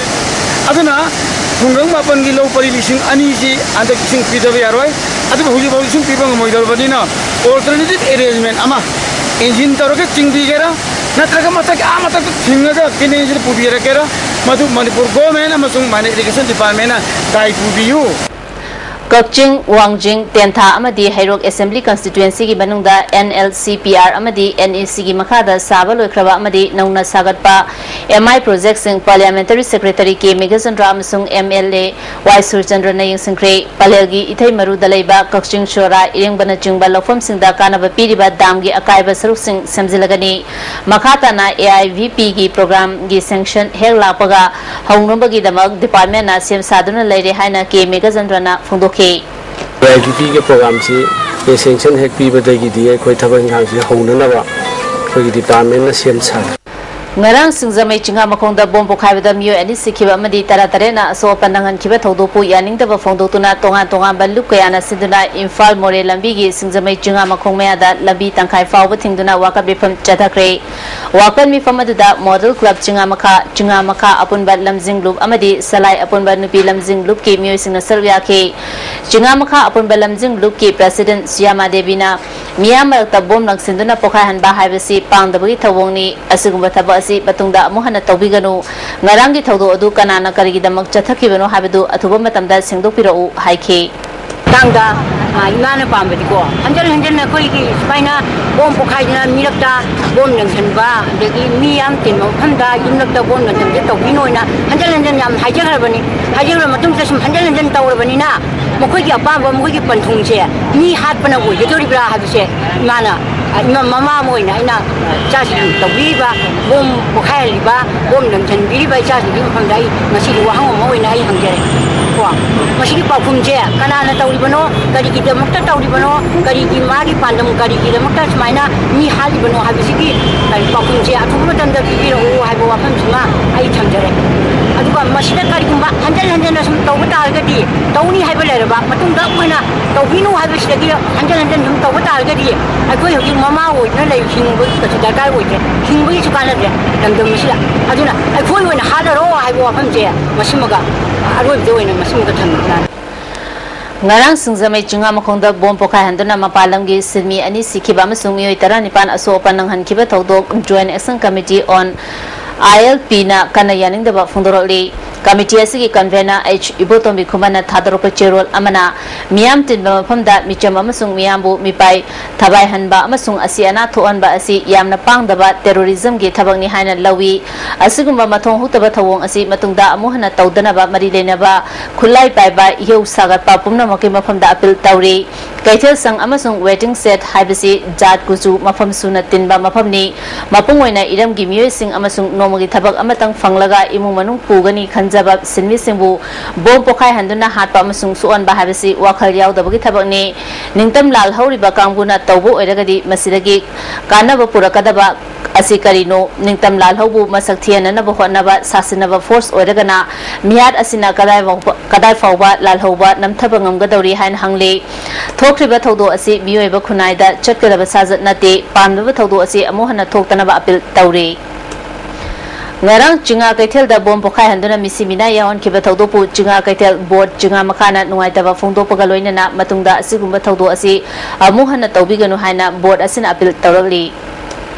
ꯑꯗꯨꯅ ꯈꯨꯡꯒꯪ ꯃꯥꯄꯟꯒꯤ ꯂꯧ ꯄꯔꯤ ꯂꯤꯁꯤꯡ ꯑꯅꯤꯁꯤ ꯍꯟꯗꯛ ꯏꯁꯤꯡ ꯄꯤꯗꯕ ꯌꯥꯔꯣꯏ꯫ ꯑꯗꯨꯕꯨ ꯍꯧꯖꯤꯛ ꯐꯥꯎ ꯏꯁꯤꯡ ꯄꯤꯕ ꯉꯝꯃꯣꯏꯗꯧꯔꯕꯅꯤꯅ alternative arrangement ꯑꯃ engine ꯇꯧꯔꯒ ꯆꯤꯡꯕꯤꯒꯦꯔꯥ ꯅꯠꯇ꯭ꯔꯒ ꯃꯊꯛ, ꯑꯥ ꯃꯊꯛꯇ ꯊꯤꯡꯉꯒ canal ꯁꯤꯗ ꯄꯨꯕꯤꯔꯛꯀꯦꯔꯥ, ꯃꯗꯨ ꯃꯅꯤꯄꯨꯔ government ꯑꯃꯁꯨꯡ Minor Irrigation Department ꯅ ꯗꯥꯏ ꯄꯨꯕꯤꯌꯨ꯫ ꯀꯛꯆꯤꯡ, ꯋꯥꯡꯖꯤꯡ, ꯇꯦꯟꯊꯥ ꯑꯃꯗꯤ ꯍꯩꯔꯣꯛ Assembly Constituency ꯒꯤ ꯃꯅꯨꯡꯗ N L C P R ꯑꯃꯗꯤ N E C ꯒꯤ ꯃꯈꯥꯗ ꯁꯥꯕ ꯂꯣꯏꯈ꯭ꯔꯕ ꯑꯃꯗꯤ ꯅꯧꯅ ꯁꯥꯒꯠꯄ ꯑꯦꯝ ꯑꯥꯏ ꯄ꯭ꯔꯣꯖꯦꯛꯁꯤꯡ ꯄꯥꯔꯂꯤꯌꯥꯃꯦꯟꯇꯔꯤ ꯁꯦꯀ꯭ꯔꯦꯇꯔꯤ ꯀꯦ ꯃꯦꯘꯆꯟꯗ꯭ꯔ ꯑꯃꯁꯨꯡ ꯑꯦꯝ ꯑꯦꯜ ꯑꯦ ꯋꯥꯏ ꯁꯨꯔꯆꯟꯗ꯭ꯔꯅ ꯌꯦꯡꯁꯤꯟꯈ꯭ꯔꯦ꯫ ꯄꯂꯦꯜꯒꯤ ꯏꯊꯩ ꯃꯔꯨꯗ ꯂꯩꯕ ꯀꯛꯆꯤꯡ ꯁꯣꯔꯥ, ꯏꯔꯦꯡꯕꯅꯆꯤꯡꯕ ꯂꯧꯐꯝꯁꯤꯡꯗ ꯀꯥꯟꯅꯕ ꯄꯤꯔꯤꯕ ꯗꯥꯝꯒꯤ ꯑꯀꯥꯏꯕ ꯁꯔꯨꯛꯁꯤꯡ ꯁꯦꯝꯖꯤꯜꯂꯒꯅꯤ꯫ ꯃꯈꯥ ꯇꯥꯅ ꯑꯦ ꯑꯥꯏ ꯚꯤ ꯄꯤꯒꯤ ꯄ꯭ꯔꯣꯒ꯭ꯔꯥꯝꯒꯤ ꯁꯦꯡꯁꯟ ꯍꯦꯛ ꯂꯥꯛꯄꯒ ꯍꯧꯅꯕꯒꯤꯗꯃꯛ ꯗꯤꯄꯥꯔꯠꯃꯦꯟꯅ ꯁꯦꯝ ꯁꯥꯗꯨꯅ ꯂꯩꯔꯦ ꯍꯥꯏꯅ ꯀꯦ ꯃꯦꯘꯆꯟꯗ꯭ꯔꯅ ꯐꯣꯡꯗꯣꯛꯈꯤ꯫ ꯑꯦ ꯑꯥꯏ ꯚꯤ ꯄꯤꯒꯤ ꯄ꯭ꯔꯣꯒ꯭ꯔꯥꯝꯁꯤ ꯁꯦꯡꯁꯟ ꯍꯦꯛ ꯄꯤꯕꯗꯒꯤꯗꯤ ꯑꯩꯈꯣꯏ ꯊꯕꯛ ꯏꯪꯈꯥꯡꯁꯤ ꯍꯧꯅꯅꯕ ꯑꯩꯈꯣꯏꯒꯤ ꯗꯤꯄꯥꯔꯠꯃꯦꯟꯅ ꯁꯦꯝ ꯁꯥꯔꯦ꯫ ꯉꯔꯥꯡ ꯁꯤꯡꯖꯃꯩ ꯆꯤꯡꯉꯥꯃꯈꯣꯡꯗ ꯕꯣꯝ ꯄꯣꯈꯥꯏꯕꯗ ꯃꯤꯑꯣꯏ ꯑꯅꯤ ꯁꯤꯈꯤꯕ ꯑꯃꯗꯤ ꯇꯔꯥ ꯇꯔꯦꯠꯅ ꯑꯁꯣꯛ ꯑꯄꯟ ꯅꯪꯍꯟꯈꯤꯕ ꯊꯧꯗꯣꯛꯄꯨ ꯌꯥꯅꯤꯡꯗꯕ ꯐꯣꯡꯗꯣꯛꯇꯨꯅ ꯇꯣꯉꯥꯟ ꯇꯣꯉꯥꯟꯕ ꯂꯨꯞ ꯀꯌꯥꯅ ꯁꯤꯟꯗꯨꯅ ꯏꯝꯐꯥꯜ ꯃꯣꯔꯦ ꯂꯝꯕꯤꯒꯤ ꯁꯤꯡꯖꯃꯩ ꯆꯤꯡꯉꯥꯃꯈꯣꯡ ꯃꯌꯥꯗ ꯂꯝꯕꯤ ꯇꯪꯈꯥꯏ ꯐꯥꯎꯕ ꯊꯤꯡꯗꯨꯅ ꯋꯥꯀꯠ ꯃꯤꯐꯝ ꯆꯠꯊꯈ꯭ꯔꯦ꯫ ꯋꯥꯀꯠ ꯃꯤꯐꯝ ꯑꯗꯨꯗ ꯃꯣꯗꯦꯜ ꯀ꯭ꯂꯕ ꯆꯤꯡꯉꯥꯃꯈꯥ, ꯆꯤꯡꯉꯥꯃꯈꯥ ꯑꯄꯨꯟꯕ ꯂꯝꯖꯤꯡ ꯂꯨꯞ ꯑꯃꯗꯤ ꯁꯂꯥꯏ ꯑꯄꯨꯟꯕ ꯅꯨꯄꯤ ꯂꯝꯖꯤꯡ ꯂꯨꯞꯀꯤ ꯃꯤꯑꯣꯏꯁꯤꯡꯅ ꯁꯔꯨꯛ ꯌꯥꯈꯤ꯫ ꯆꯤꯡꯉꯥꯃꯈꯥ ꯑꯄꯨꯟꯕ ꯂꯝꯖꯤꯡ ꯂꯨꯞꯀꯤ ꯄ꯭ꯔꯦꯁꯤꯗꯦꯟꯠ ꯁꯤꯌꯥꯃꯥ ꯗꯦꯕꯤꯅ ꯃꯤꯌꯥꯝ ꯃꯔꯛꯇ ꯕꯣꯝ ꯂꯪꯁꯤꯟꯗꯨꯅ ꯄꯣꯈꯥꯏꯍꯟꯕ ꯍꯥꯏꯕꯁꯤ ꯄꯥꯝꯗꯕꯒꯤ ꯊꯧꯑꯣꯡꯅꯤ꯫ ꯑꯁꯤꯒꯨꯝꯕ ꯊꯕꯛ ꯑꯁꯤ ꯃꯇꯨꯡꯗ ꯑꯃꯨꯛ ꯍꯟꯅ ꯇꯧꯕꯤꯒꯅꯨ꯫ ꯉꯔꯥꯡꯒꯤ ꯊꯧꯗꯣꯛ ꯑꯗꯨ ꯀꯅꯥꯅ ꯀꯔꯤꯒꯤꯗꯃꯛ ꯆꯠꯊꯈꯤꯕꯅꯣ ꯍꯥꯏꯕꯗꯨ ꯑꯊꯨꯕ ꯃꯇꯝꯗ ꯁꯦꯡꯗꯣꯛꯄꯤꯔꯛꯎ ꯍꯥꯏꯈꯤ꯫ ꯃꯇꯥꯡꯗ, ꯑ, ꯏꯃꯥꯅ ꯄꯥꯝꯕꯗꯤꯀꯣ, ꯍꯟꯖꯤꯟ ꯍꯟꯖꯤꯟꯅ ꯑꯩꯈꯣꯏꯒꯤ ꯁꯨꯃꯥꯏꯅ ꯕꯣꯝ ꯄꯣꯈꯥꯏꯗꯅ ꯃꯤꯔꯛꯇ ꯕꯣꯝ ꯂꯪꯁꯟꯕ, ꯑꯗꯒꯤ ꯃꯤ ꯌꯥꯝ ꯇꯤꯟꯕ ꯃꯐꯝꯗ ꯌꯨꯝꯂꯛꯇ ꯕꯣꯝ ꯂꯪꯁꯟꯕꯁꯦ ꯇꯧꯕꯤꯅꯣꯅ ꯍꯟꯖꯤꯟ ꯍꯟꯖꯤꯟ ꯌꯥꯝ ꯍꯥꯏꯖꯈ꯭ꯔꯕꯅꯤ꯫ ꯍꯥꯏꯖꯈ꯭ꯔꯕ ꯃꯇꯨꯡꯗ ꯁꯨꯝ ꯍꯟꯖꯤꯟ ꯍꯟꯖꯤꯟ ꯇꯧꯔꯕꯅꯤꯅ ꯃꯈꯣꯏꯒꯤ ꯑꯄꯥꯝꯕ, ꯃꯈꯣꯏꯒꯤ ꯄꯟꯊꯨꯡꯁꯦ ꯃꯤ ꯍꯥꯠꯄꯅ ꯑꯣꯏꯒꯗꯧꯔꯤꯕ꯭ꯔꯥ ꯍꯥꯏꯕꯁꯦ ꯏꯃꯥꯅ, ꯑ, ꯏꯃꯥ, ꯃꯃꯥ ꯑꯃ ꯑꯣꯏꯅ ꯑꯩꯅ ꯏꯆꯥꯁꯤꯡ ꯇꯧꯕꯤꯔꯤꯕ, ꯕꯣꯝ ꯄꯣꯈꯥꯏꯍꯜꯂꯤꯕ, ꯕꯣꯝ ꯂꯪꯁꯤꯟꯕꯤꯔꯤꯕ ꯏꯆꯥꯁꯤꯡꯒꯤ ꯃꯐꯝꯗ ꯑꯩ ꯉꯁꯤꯗꯤ ꯋꯥꯍꯪ ꯑꯃ ꯑꯣꯏꯅ ꯑꯩ ꯍꯪꯖꯔꯦ꯫ ꯀꯣ, ꯃꯁꯤꯒꯤ ꯄꯥꯎꯈꯨꯝꯁꯦ ꯀꯅꯥꯅ ꯇꯧꯔꯤꯕꯅꯣ, ꯀꯔꯤꯒꯤꯗꯃꯛꯇ ꯇꯧꯔꯤꯕꯅꯣ, ꯀꯔꯤꯒꯤ ꯃꯥꯒꯤ ꯄꯥꯟꯗꯝ ꯀꯔꯤꯒꯤꯗꯃꯛꯇ ꯁꯨꯃꯥꯏꯅ ꯃꯤ ꯍꯥꯠꯂꯤꯕꯅꯣ ꯍꯥꯏꯕꯁꯤꯒꯤ, ꯑ, ꯄꯥꯎꯈꯨꯝꯁꯦ ꯑꯊꯨꯕ ꯃꯇꯝꯗ ꯄꯤꯕꯤꯔꯛꯎ ꯍꯥꯏꯕ ꯋꯥꯐꯝꯁꯤꯃ ꯑꯩ ꯊꯝꯖꯔꯦ꯫ ꯑꯗꯨꯒ ꯃꯁꯤꯗ ꯀꯔꯤꯒꯨꯝꯕ ꯍꯟꯖꯤꯟ ꯍꯟꯖꯤꯟꯅ ꯁꯨꯝ ꯇꯧꯕ ꯇꯥꯔꯒꯗꯤ, ꯇꯧꯅꯤ ꯍꯥꯏꯕ ꯂꯩꯔꯕ ꯃꯇꯨꯡꯗ ꯑꯃꯨꯛ ꯍꯟꯅ ꯇꯧꯕꯤꯅꯨ ꯍꯥꯏꯕꯁꯤꯗꯒꯤ ꯍꯟꯖꯤꯟ ꯍꯟꯖꯤꯟ ꯁꯨꯝ ꯇꯧꯕ ꯇꯥꯔꯒꯗꯤ ꯑꯩꯈꯣꯏ ꯍꯧꯖꯤꯛ ꯃꯃꯥ ꯑꯣꯏꯗꯨꯅ ꯂꯩ, ꯍꯤꯡꯕꯒꯤ ꯀꯩꯁꯨ ꯗꯔꯀꯥꯔ ꯑꯣꯏꯗ꯭ꯔꯦ, ꯍꯤꯡꯕꯒꯤꯁꯨ ꯀꯥꯟꯅꯗ꯭ꯔꯦ ꯂꯝꯗꯝ ꯑꯁꯤꯗ꯫ ꯑꯗꯨꯅ ꯑꯩꯈꯣꯏ ꯑꯣꯏꯅ ꯍꯥꯠꯂꯔꯣ ꯍꯥꯏꯕ ꯋꯥꯐꯝꯁꯦ ꯃꯁꯤꯃꯒ ꯑꯔꯣꯏꯕꯗ ꯑꯣꯏꯅ ꯃꯁꯤꯃꯒ ꯊꯝꯖꯒꯦ꯫ ꯉꯔꯥꯡ ꯁꯤꯡꯖꯃꯩ ꯆꯤꯡꯉꯥꯃꯈꯣꯡꯗ ꯕꯣꯝ ꯄꯣꯈꯥꯏꯍꯟꯗꯨꯅ ꯃꯄꯥꯟ ꯂꯝꯒꯤ ꯁꯤꯟꯃꯤ ꯑꯅꯤ ꯁꯤꯈꯤꯕ ꯑꯃꯁꯨꯡ ꯃꯤꯑꯣꯏ ꯇꯔꯥꯅꯤꯄꯥꯟ ꯑꯁꯣꯛ ꯑꯄꯟ ꯅꯪꯍꯟꯈꯤꯕ ꯊꯧꯗꯣꯛ Joint Action Committee on I L P ꯅ ꯀꯟꯅ ꯌꯥꯅꯤꯡꯗꯕ ꯐꯣꯡꯗꯣꯔꯛꯂꯤ꯫ ꯀꯃꯤꯇꯤ ꯑꯁꯤꯒꯤ ꯀꯟꯚꯦꯅꯔ ꯑꯩꯆ ꯏꯕꯣꯇꯣꯝꯕꯤ ꯈꯨꯃꯟꯅ ꯊꯥꯗꯣꯔꯛꯄ ꯆꯦꯔꯣꯜ ꯑꯃꯅ, ꯃꯤꯌꯥꯝ ꯇꯤꯟꯕ ꯃꯐꯝꯗ ꯃꯤꯆꯝ ꯑꯃꯁꯨꯡ ꯃꯤꯌꯥꯝꯕꯨ ꯃꯤꯄꯥꯏ ꯊꯕꯥꯏꯍꯟꯕ ꯑꯃꯁꯨꯡ ꯑꯁꯤ ꯑꯅꯥ ꯊꯣꯛꯍꯟꯕ ꯑꯁꯤ ꯌꯥꯝꯅ ꯄꯥꯡꯗꯕ ꯇꯦꯔꯣꯔꯤꯖꯝꯒꯤ ꯊꯕꯛꯅꯤ ꯍꯥꯏꯅ ꯂꯧꯏ꯫ ꯑꯁꯤꯒꯨꯝꯕ ꯃꯊꯣꯡ ꯍꯨꯛꯇꯕ ꯊꯧꯑꯣꯡ ꯑꯁꯤ ꯃꯇꯨꯡꯗ ꯑꯃꯨꯛ ꯍꯟꯅ ꯇꯧꯗꯅꯕ ꯃꯔꯤ ꯂꯩꯅꯕ ꯈꯨꯠꯂꯥꯏ ꯄꯥꯏꯕ ꯏꯍꯧ ꯁꯥꯒꯠꯄ ꯄꯨꯝꯅꯃꯛꯀꯤ ꯃꯐꯝꯗ ꯑꯄꯤꯜ ꯇꯧꯔꯤ꯫ ꯀꯩꯊꯦꯜ ꯁꯪ ꯑꯃꯁꯨꯡ ꯋꯦꯇꯤꯡ ꯁꯦꯠ ꯍꯥꯏꯕꯁꯤ ꯖꯥꯠ ꯀꯨꯆꯨ ꯃꯐꯝ ꯁꯨꯅ ꯇꯤꯟꯕ ꯃꯐꯝꯅꯤ꯫ ꯃꯄꯨꯡ ꯑꯣꯏꯅ ꯏꯔꯝꯒꯤ ꯃꯤꯑꯣꯏꯁꯤꯡ ꯑꯃꯁꯨꯡ ꯅꯣꯡꯃꯒꯤ ꯊꯕꯛ ꯑꯃꯇꯪ ꯐꯪꯂꯒ ꯏꯃꯨꯡ ꯃꯅꯨꯡ ꯄꯨꯒꯅꯤ ꯈꯟꯖꯕ ꯁꯤꯟꯃꯤꯁꯤꯡꯕꯨ ꯕꯣꯝ ꯄꯣꯈꯥꯏꯍꯟꯗꯨꯅ ꯍꯥꯠꯄ ꯑꯃꯁꯨꯡ ꯁꯣꯛꯍꯟꯕ ꯍꯥꯏꯕꯁꯤ ꯋꯥꯈꯜ ꯌꯥꯎꯗꯕꯒꯤ ꯊꯕꯛꯅꯤ꯫ ꯅꯤꯡꯇꯝ ꯂꯥꯜꯍꯧꯔꯤꯕ ꯀꯥꯡꯕꯨꯅ ꯇꯧꯕ ꯑꯣꯏꯔꯒꯗꯤ ꯃꯁꯤꯗꯒꯤ ꯀꯥꯟꯅꯕ ꯄꯨꯔꯛꯀꯗꯕ ꯑꯁꯤ ꯀꯔꯤꯅꯣ? ꯅꯤꯡꯇꯝ ꯂꯥꯜꯍꯧꯕꯨ ꯃꯁꯛ ꯊꯤꯍꯟꯅꯅꯕ ꯍꯣꯠꯅꯕ ꯁꯥꯁꯤꯟꯅꯕ ꯐꯣꯔꯁ ꯑꯣꯏꯔꯒꯅ ꯃꯤꯍꯥꯠ ꯑꯁꯤꯅ ꯀꯗꯥꯏ ꯐꯥꯎꯕ, ꯀꯗꯥꯏ ꯐꯥꯎꯕ ꯂꯥꯜꯍꯧꯕ ꯅꯝꯊꯕ ꯉꯝꯒꯗꯧꯔꯤ ꯍꯥꯏꯅ ꯍꯪꯂꯤ꯫ ꯊꯣꯛꯈ꯭ꯔꯤꯕ ꯊꯧꯗꯣꯛ ꯑꯁꯤ ꯃꯤꯑꯣꯏꯕ ꯈꯨꯟꯅꯥꯏꯗ ꯆꯠꯀꯗꯕ ꯁꯥꯖꯠ ꯅꯠꯇꯦ꯫ ꯄꯥꯝꯗꯕ ꯊꯧꯗꯣꯛ ꯑꯁꯤ ꯑꯃꯨꯛ ꯍꯟꯅ ꯊꯣꯛꯇꯅꯕ ꯑꯄꯤꯜ ꯇꯧꯔꯤ꯫ ꯉꯔꯥꯡ ꯆꯤꯉꯥ ꯀꯩꯊꯦꯜꯗ ꯕꯣꯝ ꯄꯣꯈꯥꯏꯍꯟꯗꯨꯅ ꯃꯤꯁꯤ ꯃꯤꯅꯥ ꯌꯥꯎꯍꯟꯈꯤꯕ ꯊꯧꯗꯣꯛꯄꯨ ꯆꯤꯉꯥ ꯀꯩꯊꯦꯜ ꯕꯣꯔꯗ ꯆꯤꯉꯥ ꯃꯈꯥꯅ ꯅꯨꯡꯉꯥꯏꯇꯕ ꯐꯣꯡꯗꯣꯛꯄꯒ ꯂꯣꯏꯅꯅ ꯃꯇꯨꯡꯗ ꯑꯁꯤꯒꯨꯝꯕ ꯊꯧꯗꯣꯛ ꯑꯁꯤ ꯑꯃꯨꯛ ꯍꯟꯅ ꯇꯧꯕꯤꯒꯅꯨ ꯍꯥꯏꯅ ꯕꯣꯔꯗ ꯑꯁꯤꯅ ꯑꯄꯤꯜ ꯇꯧꯔꯛꯂꯤ꯫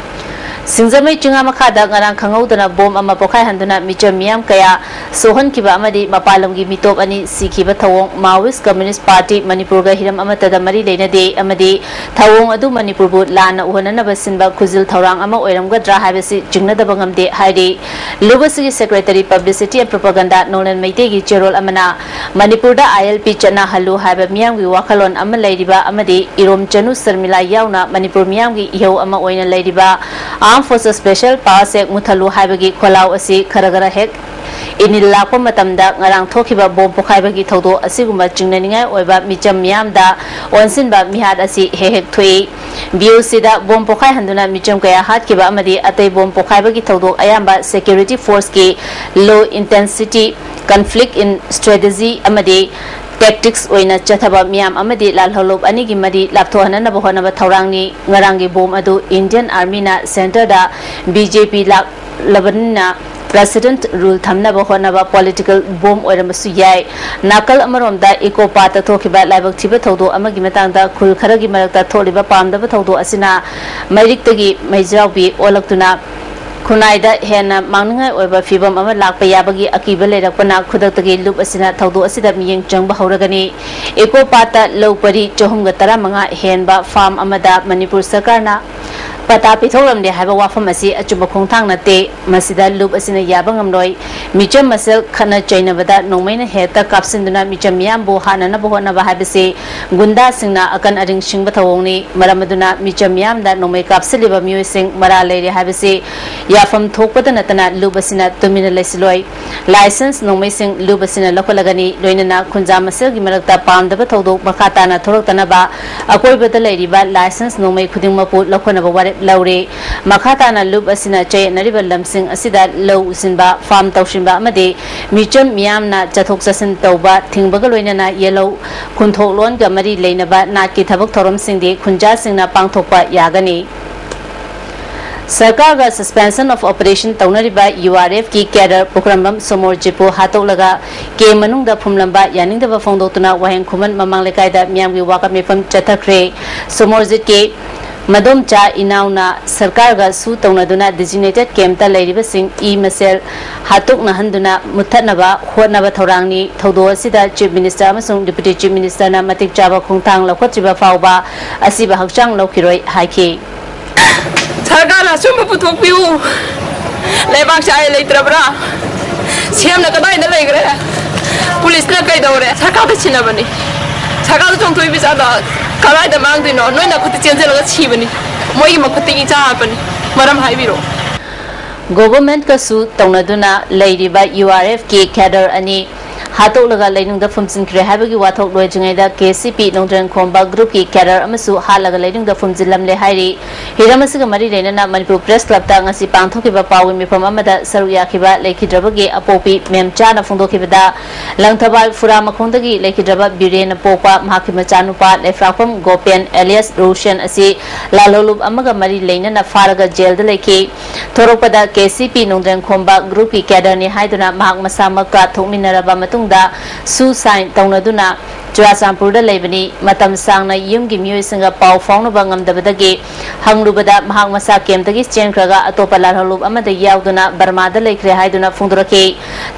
ꯁꯤꯡꯖꯃꯩ ꯆꯤꯉꯥ ꯃꯈꯥꯗ ꯉꯔꯥꯡ ꯈꯪꯍꯧꯗꯅ ꯕꯣꯝ ꯑꯃ ꯄꯣꯈꯥꯏꯍꯟꯗꯨꯅ ꯃꯤꯆꯝ ꯃꯤꯌꯥꯝ ꯀꯌꯥ ꯁꯣꯛꯍꯟꯈꯤꯕ ꯑꯃꯗꯤ ꯃꯄꯥꯟ ꯂꯝꯒꯤ ꯃꯤꯇꯣꯞ ꯑꯅꯤ ꯁꯤꯈꯤꯕ ꯊꯧꯑꯣꯡ Maoist Communist Party ꯃꯅꯤꯄꯨꯔꯒ ꯍꯤꯔꯝ ꯑꯃꯠꯇꯗ ꯃꯔꯤ ꯂꯩꯅꯗꯦ ꯑꯃꯗꯤ ꯊꯧꯑꯣꯡ ꯑꯗꯨ ꯃꯅꯤꯄꯨꯔꯕꯨ ꯂꯥꯟꯅ ꯎꯍꯟꯅꯅꯕ ꯁꯤꯟꯕ ꯈꯨꯖꯤꯜ ꯊꯧꯔꯥꯡ ꯑꯃ ꯑꯣꯏꯔꯝꯒꯗ꯭ꯔꯥ ꯍꯥꯏꯕꯁꯤ ꯆꯤꯡꯅꯗꯕ ꯉꯝꯗꯦ ꯍꯥꯏꯔꯤ꯫ ꯂꯨꯕꯁꯤꯒꯤ Secretary Publicity and Propaganda ꯅꯣꯡꯂꯦꯟ ꯃꯩꯇꯩꯒꯤ ꯆꯦꯔꯣꯜ ꯑꯃꯅ ꯃꯅꯤꯄꯨꯔꯗ ILP ꯆꯠꯅꯍꯜꯂꯨ ꯍꯥꯏꯕ ꯃꯤꯌꯥꯝꯒꯤ ꯋꯥꯈꯜꯂꯣꯟ ꯑꯃ ꯂꯩꯔꯤꯕ ꯑꯃꯗꯤ ꯏꯔꯣꯝ ꯆꯅꯨ ꯁꯔꯃꯤꯂꯥ ꯌꯥꯎꯅ ꯃꯅꯤꯄꯨꯔ ꯃꯤꯌꯥꯝꯒꯤ ꯏꯍꯧ ꯑꯃ ꯑꯣꯏꯅ ꯂꯩꯔꯤꯕ Armed Forces Special Powers Act ꯃꯨꯊꯠꯂꯨ ꯍꯥꯏꯕꯒꯤ ꯈꯣꯜꯂꯥꯎ ꯑꯁꯤ ꯈꯔ ꯈꯔ ꯍꯦꯛ ꯏꯅꯤꯜ ꯂꯥꯛꯄ ꯃꯇꯝꯗ ꯉꯔꯥꯡ ꯊꯣꯛꯈꯤꯕ ꯕꯣꯝ ꯄꯣꯈꯥꯏꯕꯒꯤ ꯊꯧꯗꯣꯛ ꯑꯁꯤꯒꯨꯝꯕ ꯆꯤꯡꯅꯅꯤꯡꯉꯥꯏ ꯑꯣꯏꯕ ꯃꯤꯆꯝ ꯃꯤꯌꯥꯝꯗ ꯑꯣꯟꯁꯤꯟꯕ ꯃꯤꯍꯥꯠ ꯑꯁꯤ ꯍꯦꯛ ꯍꯦꯛ ꯊꯣꯛꯏ꯫ BOCꯗ ꯕꯣꯝ ꯄꯣꯈꯥꯏꯍꯟꯗꯨꯅ ꯃꯤꯆꯝ ꯀꯌꯥ ꯍꯥꯠꯈꯤꯕ ꯑꯃꯗꯤ ꯑꯇꯩ ꯕꯣꯝ ꯄꯣꯈꯥꯏꯕꯒꯤ ꯊꯧꯗꯣꯛ ꯑꯌꯥꯝꯕ security forceꯀꯤ low intensity conflict in strategy ꯑꯃꯗꯤ tactics ꯑꯣꯏꯅ ꯆꯠꯊꯕ ꯃꯤꯌꯥꯝ ꯑꯃꯗꯤ ꯂꯥꯜꯍꯧꯂꯨꯞ ꯑꯅꯤꯒꯤ ꯃꯔꯤ ꯂꯥꯞꯊꯣꯛꯍꯟꯅꯅꯕ ꯍꯣꯠꯅꯕ ꯊꯧꯔꯥꯡꯅꯤ꯫ ꯉꯔꯥꯡꯒꯤ ꯕꯣꯝ ꯑꯗꯨ Indian Armyꯅ centreꯗ BJP ꯂꯥꯛꯂꯕꯅꯤꯅ President rule ꯊꯝꯅꯕ ꯍꯣꯠꯅꯕ political bomb ꯑꯣꯏꯔꯝꯕꯁꯨ ꯌꯥꯏ꯫ ꯅꯥꯀꯜ ꯑꯃꯔꯣꯝꯗ ꯏꯀꯣꯄꯥꯠꯇ ꯊꯣꯛꯈꯤꯕ ꯂꯥꯏꯕꯛ ꯊꯤꯕ ꯊꯧꯗꯣꯛ ꯑꯃꯒꯤ ꯃꯇꯥꯡꯗ ꯈꯨꯜ ꯈꯔꯒꯤ ꯃꯔꯛꯇ ꯊꯣꯛꯂꯤꯕ ꯄꯥꯝꯗꯕ ꯊꯧꯗꯣꯛ ꯑꯁꯤꯅ ꯃꯩꯔꯤꯛꯇꯒꯤ ꯃꯩꯖꯥꯎꯕꯤ ꯑꯣꯜꯂꯛꯇꯨꯅ ꯈꯨꯟꯅꯥꯏꯗ ꯍꯦꯟꯅ ꯃꯥꯡꯅꯤꯡꯉꯥꯏ ꯑꯣꯏꯕ ꯐꯤꯚꯝ ꯑꯃ ꯂꯥꯛꯄ ꯌꯥꯕꯒꯤ ꯑꯀꯤꯕ ꯂꯩꯔꯛꯄꯅ ꯈꯨꯗꯛꯇꯒꯤ ꯂꯨꯞ ꯑꯁꯤꯅ ꯊꯧꯗꯣꯛ ꯑꯁꯤꯗ ꯃꯤꯠꯌꯦꯡ ꯆꯪꯕ ꯍꯧꯔꯒꯅꯤ꯫ ꯏꯀꯣ ꯄꯥꯠꯇ ꯂꯧ ꯄꯔꯤ ꯆꯍꯨꯝꯒ ꯇꯔꯥꯃꯉꯥ ꯍꯦꯟꯕ ꯐꯥꯔꯝ ꯑꯃꯗ ꯃꯅꯤꯄꯨꯔ ꯁꯔꯀꯥꯔꯅ ꯄꯇꯥ ꯄꯤꯊꯣꯛꯂꯝꯗꯦ ꯍꯥꯏꯕ ꯋꯥꯐꯝ ꯑꯁꯤ ꯑꯆꯨꯝꯕ ꯈꯣꯡꯊꯥꯡ ꯅꯠꯇꯦ꯫ ꯃꯁꯤꯗ ꯂꯨꯞ ꯑꯁꯤꯅ ꯌꯥꯕ ꯉꯝꯂꯣꯏ꯫ ꯃꯤꯆꯝ ꯃꯁꯦꯜ ꯈꯠꯅ ꯆꯩꯅꯕꯗ ꯅꯣꯡꯃꯩꯅ ꯍꯦꯛꯇ ꯀꯥꯞꯁꯤꯟꯗꯨꯅ ꯃꯤꯆꯝ ꯃꯤꯌꯥꯝꯕꯨ ꯍꯥꯠꯅꯅꯕ ꯍꯣꯠꯅꯕ ꯍꯥꯏꯕꯁꯤ ꯒꯨꯟꯗꯥꯁꯤꯡꯅ ꯑꯀꯟ ꯑꯔꯤꯡ ꯁꯤꯡꯕ ꯊꯧꯑꯣꯡꯅꯤ꯫ ꯃꯔꯝ ꯑꯗꯨꯅ ꯃꯤꯆꯝ ꯃꯤꯌꯥꯝꯗ ꯅꯣꯡꯃꯩ ꯀꯥꯞꯁꯤꯜꯂꯤꯕ ꯃꯤꯑꯣꯏꯁꯤꯡ ꯃꯔꯥꯜ ꯂꯩꯔꯦ ꯍꯥꯏꯕꯁꯤ ꯌꯥꯐꯝ ꯊꯣꯛꯄꯗ ꯅꯠꯇꯅ ꯂꯨꯞ ꯑꯁꯤꯅ ꯇꯨꯃꯤꯟꯅ ꯂꯩꯁꯤꯜꯂꯣꯏ꯫ ꯂꯥꯏꯁꯦꯟꯁ ꯅꯣꯡꯃꯩꯁꯤꯡ ꯂꯨꯞ ꯑꯁꯤꯅ ꯂꯧꯈꯠꯂꯒꯅꯤ꯫ ꯂꯣꯏꯅꯅ ꯈꯨꯟꯖꯥ ꯃꯁꯦꯜꯒꯤ ꯃꯔꯛꯇ ꯄꯥꯝꯗꯕ ꯊꯧꯗꯣꯛ ꯃꯈꯥ ꯇꯥꯅ ꯊꯣꯛꯂꯛꯇꯅꯕ ꯑꯀꯣꯏꯕꯗ ꯂꯩꯔꯤꯕ ꯂꯥꯏꯁꯦꯟꯁ ꯅꯣꯡꯃꯩ ꯈꯨꯗꯤꯡꯃꯛꯄꯨ ꯂꯧꯈꯠꯅꯕ ꯋꯥꯔꯦꯞ ꯂꯧꯔꯦ꯫ ꯃꯈꯥ ꯇꯥꯅ ꯂꯨꯞ ꯑꯁꯤꯅ ꯆꯌꯦꯠꯅꯔꯤꯕ ꯂꯝꯁꯤꯡ ꯑꯁꯤꯗ ꯂꯧ ꯎꯁꯤꯟꯕ, ꯐꯥꯔꯝ ꯇꯧꯁꯤꯟꯕ ꯑꯃꯗꯤ ꯃꯤꯆꯝ ꯃꯤꯌꯥꯝꯅ ꯆꯠꯊꯣꯛ ꯆꯠꯁꯤꯟ ꯇꯧꯕ ꯊꯤꯡꯕꯒ ꯂꯣꯏꯅꯅ ꯌꯦꯜꯍꯧ ꯈꯨꯟꯊꯣꯛꯂꯣꯟꯒ ꯃꯔꯤ ꯂꯩꯅꯕ ꯅꯥꯠꯀꯤ ꯊꯕꯛ ꯊꯧꯔꯝꯁꯤꯡꯗꯤ ꯈꯨꯟꯖꯥꯁꯤꯡꯅ ꯄꯥꯡꯊꯣꯛꯄ ꯌꯥꯒꯅꯤ꯫ ꯁꯔꯀꯥꯔꯒ Suspension of Operation ꯇꯧꯅꯔꯤꯕ ꯌꯨ ꯑꯥꯔ ꯑꯦꯐꯀꯤ ꯀꯦꯗꯔ ꯄꯨꯈ꯭ꯔꯝꯕꯝ ꯁꯣꯃꯣꯔꯖꯤꯠꯄꯨ ꯍꯥꯠꯇꯣꯛꯂꯒ ꯀꯦꯝ ꯃꯅꯨꯡꯗ ꯐꯨꯝꯂꯝꯕ ꯌꯥꯅꯤꯡꯗꯕ ꯐꯣꯡꯗꯣꯛꯇꯨꯅ ꯋꯥꯍꯦꯡ ꯈꯨꯃꯟ ꯃꯃꯥꯡ ꯂꯩꯀꯥꯏꯗ ꯃꯤꯌꯥꯝꯒꯤ ꯋꯥꯀꯠ ꯃꯤꯐꯝ ꯆꯠꯊꯈ꯭ꯔꯦ꯫ ꯁꯣꯃꯣꯔꯖꯤꯠꯀꯤ ꯃꯗꯣꯝꯆꯥ ꯏꯅꯥꯎꯅ ꯁꯔꯀꯥꯔꯒ ꯁꯨ ꯇꯧꯅꯗꯨꯅ designated campꯇ ꯂꯩꯔꯤꯕꯁꯤꯡ ꯏ ꯃꯁꯦꯜ ꯍꯥꯠꯇꯣꯛꯅꯍꯟꯗꯨꯅ ꯃꯨꯠꯊꯠꯅꯕ ꯍꯣꯠꯅꯕ ꯊꯧꯔꯥꯡꯅꯤ꯫ ꯊꯧꯗꯣꯛ ꯑꯁꯤꯗ Chief Minister ꯑꯃꯁꯨꯡ Deputy Chief Ministerꯅ ꯃꯇꯤꯛ ꯆꯥꯕ ꯈꯣꯡꯊꯥꯡ ꯂꯧꯈꯠꯇ꯭ꯔꯤꯕ ꯐꯥꯎꯕ ꯑꯁꯤꯕ ꯍꯛꯆꯥꯡ ꯂꯧꯈꯤꯔꯣꯏ ꯍꯥꯏꯈꯤ꯫ ꯁꯔꯀꯥꯔꯅ ꯑꯆꯨꯝꯕ ꯄꯨꯊꯣꯛꯄꯤꯌꯨ꯫ ꯂꯩꯕꯥꯛꯁꯦ ꯑꯩ ꯂꯩꯇ꯭ꯔꯕ꯭ꯔꯥ? ꯁꯤ ꯑꯦꯝꯅ ꯀꯗꯥꯏꯗ ꯂꯩꯈ꯭ꯔꯦ? ꯄꯨꯂꯤꯁꯅ ꯀꯩꯗꯧꯔꯦ? ꯁꯔꯀꯥꯔꯗ ꯁꯤꯟꯅꯕꯅꯤ꯫ ꯁꯔꯀꯥꯔꯗ ꯆꯣꯡꯊꯣꯛꯏ ꯄꯩꯁꯥꯗꯣ ꯀꯗꯥꯏꯗ ꯃꯥꯡꯗꯣꯏꯅꯣ? ꯅꯣꯏ ꯅꯈꯨꯠꯇ ꯆꯦꯟꯁꯤꯜꯂꯒ ꯁꯤꯕꯅꯤ꯫ ꯃꯣꯏꯒꯤ ꯃꯈꯨꯠꯇꯒꯤ ꯆꯥ ꯍꯥꯞꯄꯅꯤ꯫ ꯃꯔꯝ ꯍꯥꯏꯕꯤꯔꯛꯑꯣ꯫ Governmentꯀꯁꯨ ꯇꯧꯅꯗꯨꯅ ꯂꯩꯔꯤꯕ ꯌꯨ ꯑꯥꯔ ꯑꯦꯐꯀꯤ ꯀꯦꯗꯔ ꯑꯅꯤ ꯍꯥꯠꯇꯣꯛꯂꯒ ꯂꯩꯅꯨꯡꯗ ꯐꯨꯝꯖꯤꯟꯈ꯭ꯔꯦ ꯍꯥꯏꯕꯒꯤ ꯋꯥꯊꯣꯛ ꯂꯣꯏꯗ꯭ꯔꯤꯉꯩꯗ ꯀꯦ ꯁꯤ ꯄꯤ ꯅꯣꯡꯗ꯭ꯔꯦꯟ ꯈꯣꯝꯕ group ꯀꯤ ꯀꯦꯗꯔ ꯑꯃꯁꯨ ꯍꯥꯠꯂꯒ ꯂꯩꯅꯨꯡꯗ ꯐꯨꯝꯖꯤꯜꯂꯝꯂꯦ ꯍꯥꯏꯔꯤ꯫ ꯍꯤꯔꯝ ꯑꯁꯤꯒ ꯃꯔꯤ ꯂꯩꯅꯅ ꯃꯅꯤꯄꯨꯔ Press Club ꯇ ꯉꯁꯤ ꯄꯥꯡꯊꯣꯛꯈꯤꯕ ꯄꯥꯎꯒꯤ ꯃꯤꯐꯝ ꯑꯃꯗ ꯁꯔꯨꯛ ꯌꯥꯈꯤꯕ ꯂꯩꯈꯤꯗ꯭ꯔꯕꯒꯤ ꯑꯄꯣꯛꯄꯤ ꯃꯦꯝꯆꯥꯅ ꯐꯣꯡꯗꯣꯛꯈꯤꯕꯗ, ꯂꯪꯊꯕꯥꯜ ꯐꯨꯔꯥꯃꯈꯣꯡꯗꯒꯤ ꯂꯩꯈꯤꯗ꯭ꯔꯕ ꯕꯤꯔꯦꯟꯅ ꯄꯣꯛꯄ ꯃꯍꯥꯛꯀꯤ ꯃꯆꯥꯅꯨꯄꯥ ꯂꯩꯐ꯭ꯔꯥꯛꯄꯝ ꯒꯣꯄꯦꯟ alias ꯔꯣꯁꯟ ꯑꯁꯤ ꯂꯥꯜꯍꯧꯂꯨꯞ ꯑꯃꯒ ꯃꯔꯤ ꯂꯩꯅꯅ ꯐꯥꯔꯒ ꯖꯦꯜꯗ ꯂꯩꯈꯤ꯫ ꯊꯣꯔꯛꯄꯗ ꯀꯦ ꯁꯤ ꯄꯤ ꯅꯣꯡꯗ꯭ꯔꯦꯟ ꯈꯣꯝꯕ group ꯀꯤ ꯀꯦꯗꯔꯅꯤ ꯍꯥꯏꯗꯨꯅ ꯃꯍꯥꯛ ꯃꯁꯥꯃꯛꯀ ꯊꯣꯛꯃꯤꯟꯅꯔꯕ ꯃꯇꯨꯡ ꯗ ꯁꯨ ꯁꯥꯏꯟ ꯇꯧꯅꯗꯨꯅ ꯆꯨꯔꯥꯆꯥꯟꯄꯨꯔꯗ ꯂꯩꯕꯅꯤ꯫ ꯃꯇꯝ ꯁꯥꯡꯅ ꯌꯨꯝꯒꯤ ꯃꯤꯑꯣꯏꯁꯤꯡꯒ ꯄꯥꯎ ꯐꯥꯎꯅꯕ ꯉꯝꯗꯕꯗꯒꯤ ꯍꯪꯂꯨꯕꯗ ꯃꯍꯥꯛ ꯃꯁꯥ ꯀꯦꯝꯞꯇꯒꯤ ꯆꯦꯟꯈ꯭ꯔꯒ ꯑꯇꯣꯞꯄ ꯂꯥꯜꯍꯧꯂꯨꯞ ꯑꯃꯗ ꯌꯥꯎꯗꯨꯅ ꯕꯔꯃꯥꯗ ꯂꯩꯈ꯭ꯔꯦ ꯍꯥꯏꯗꯨꯅ ꯐꯣꯡꯗꯣꯔꯛꯈꯤ꯫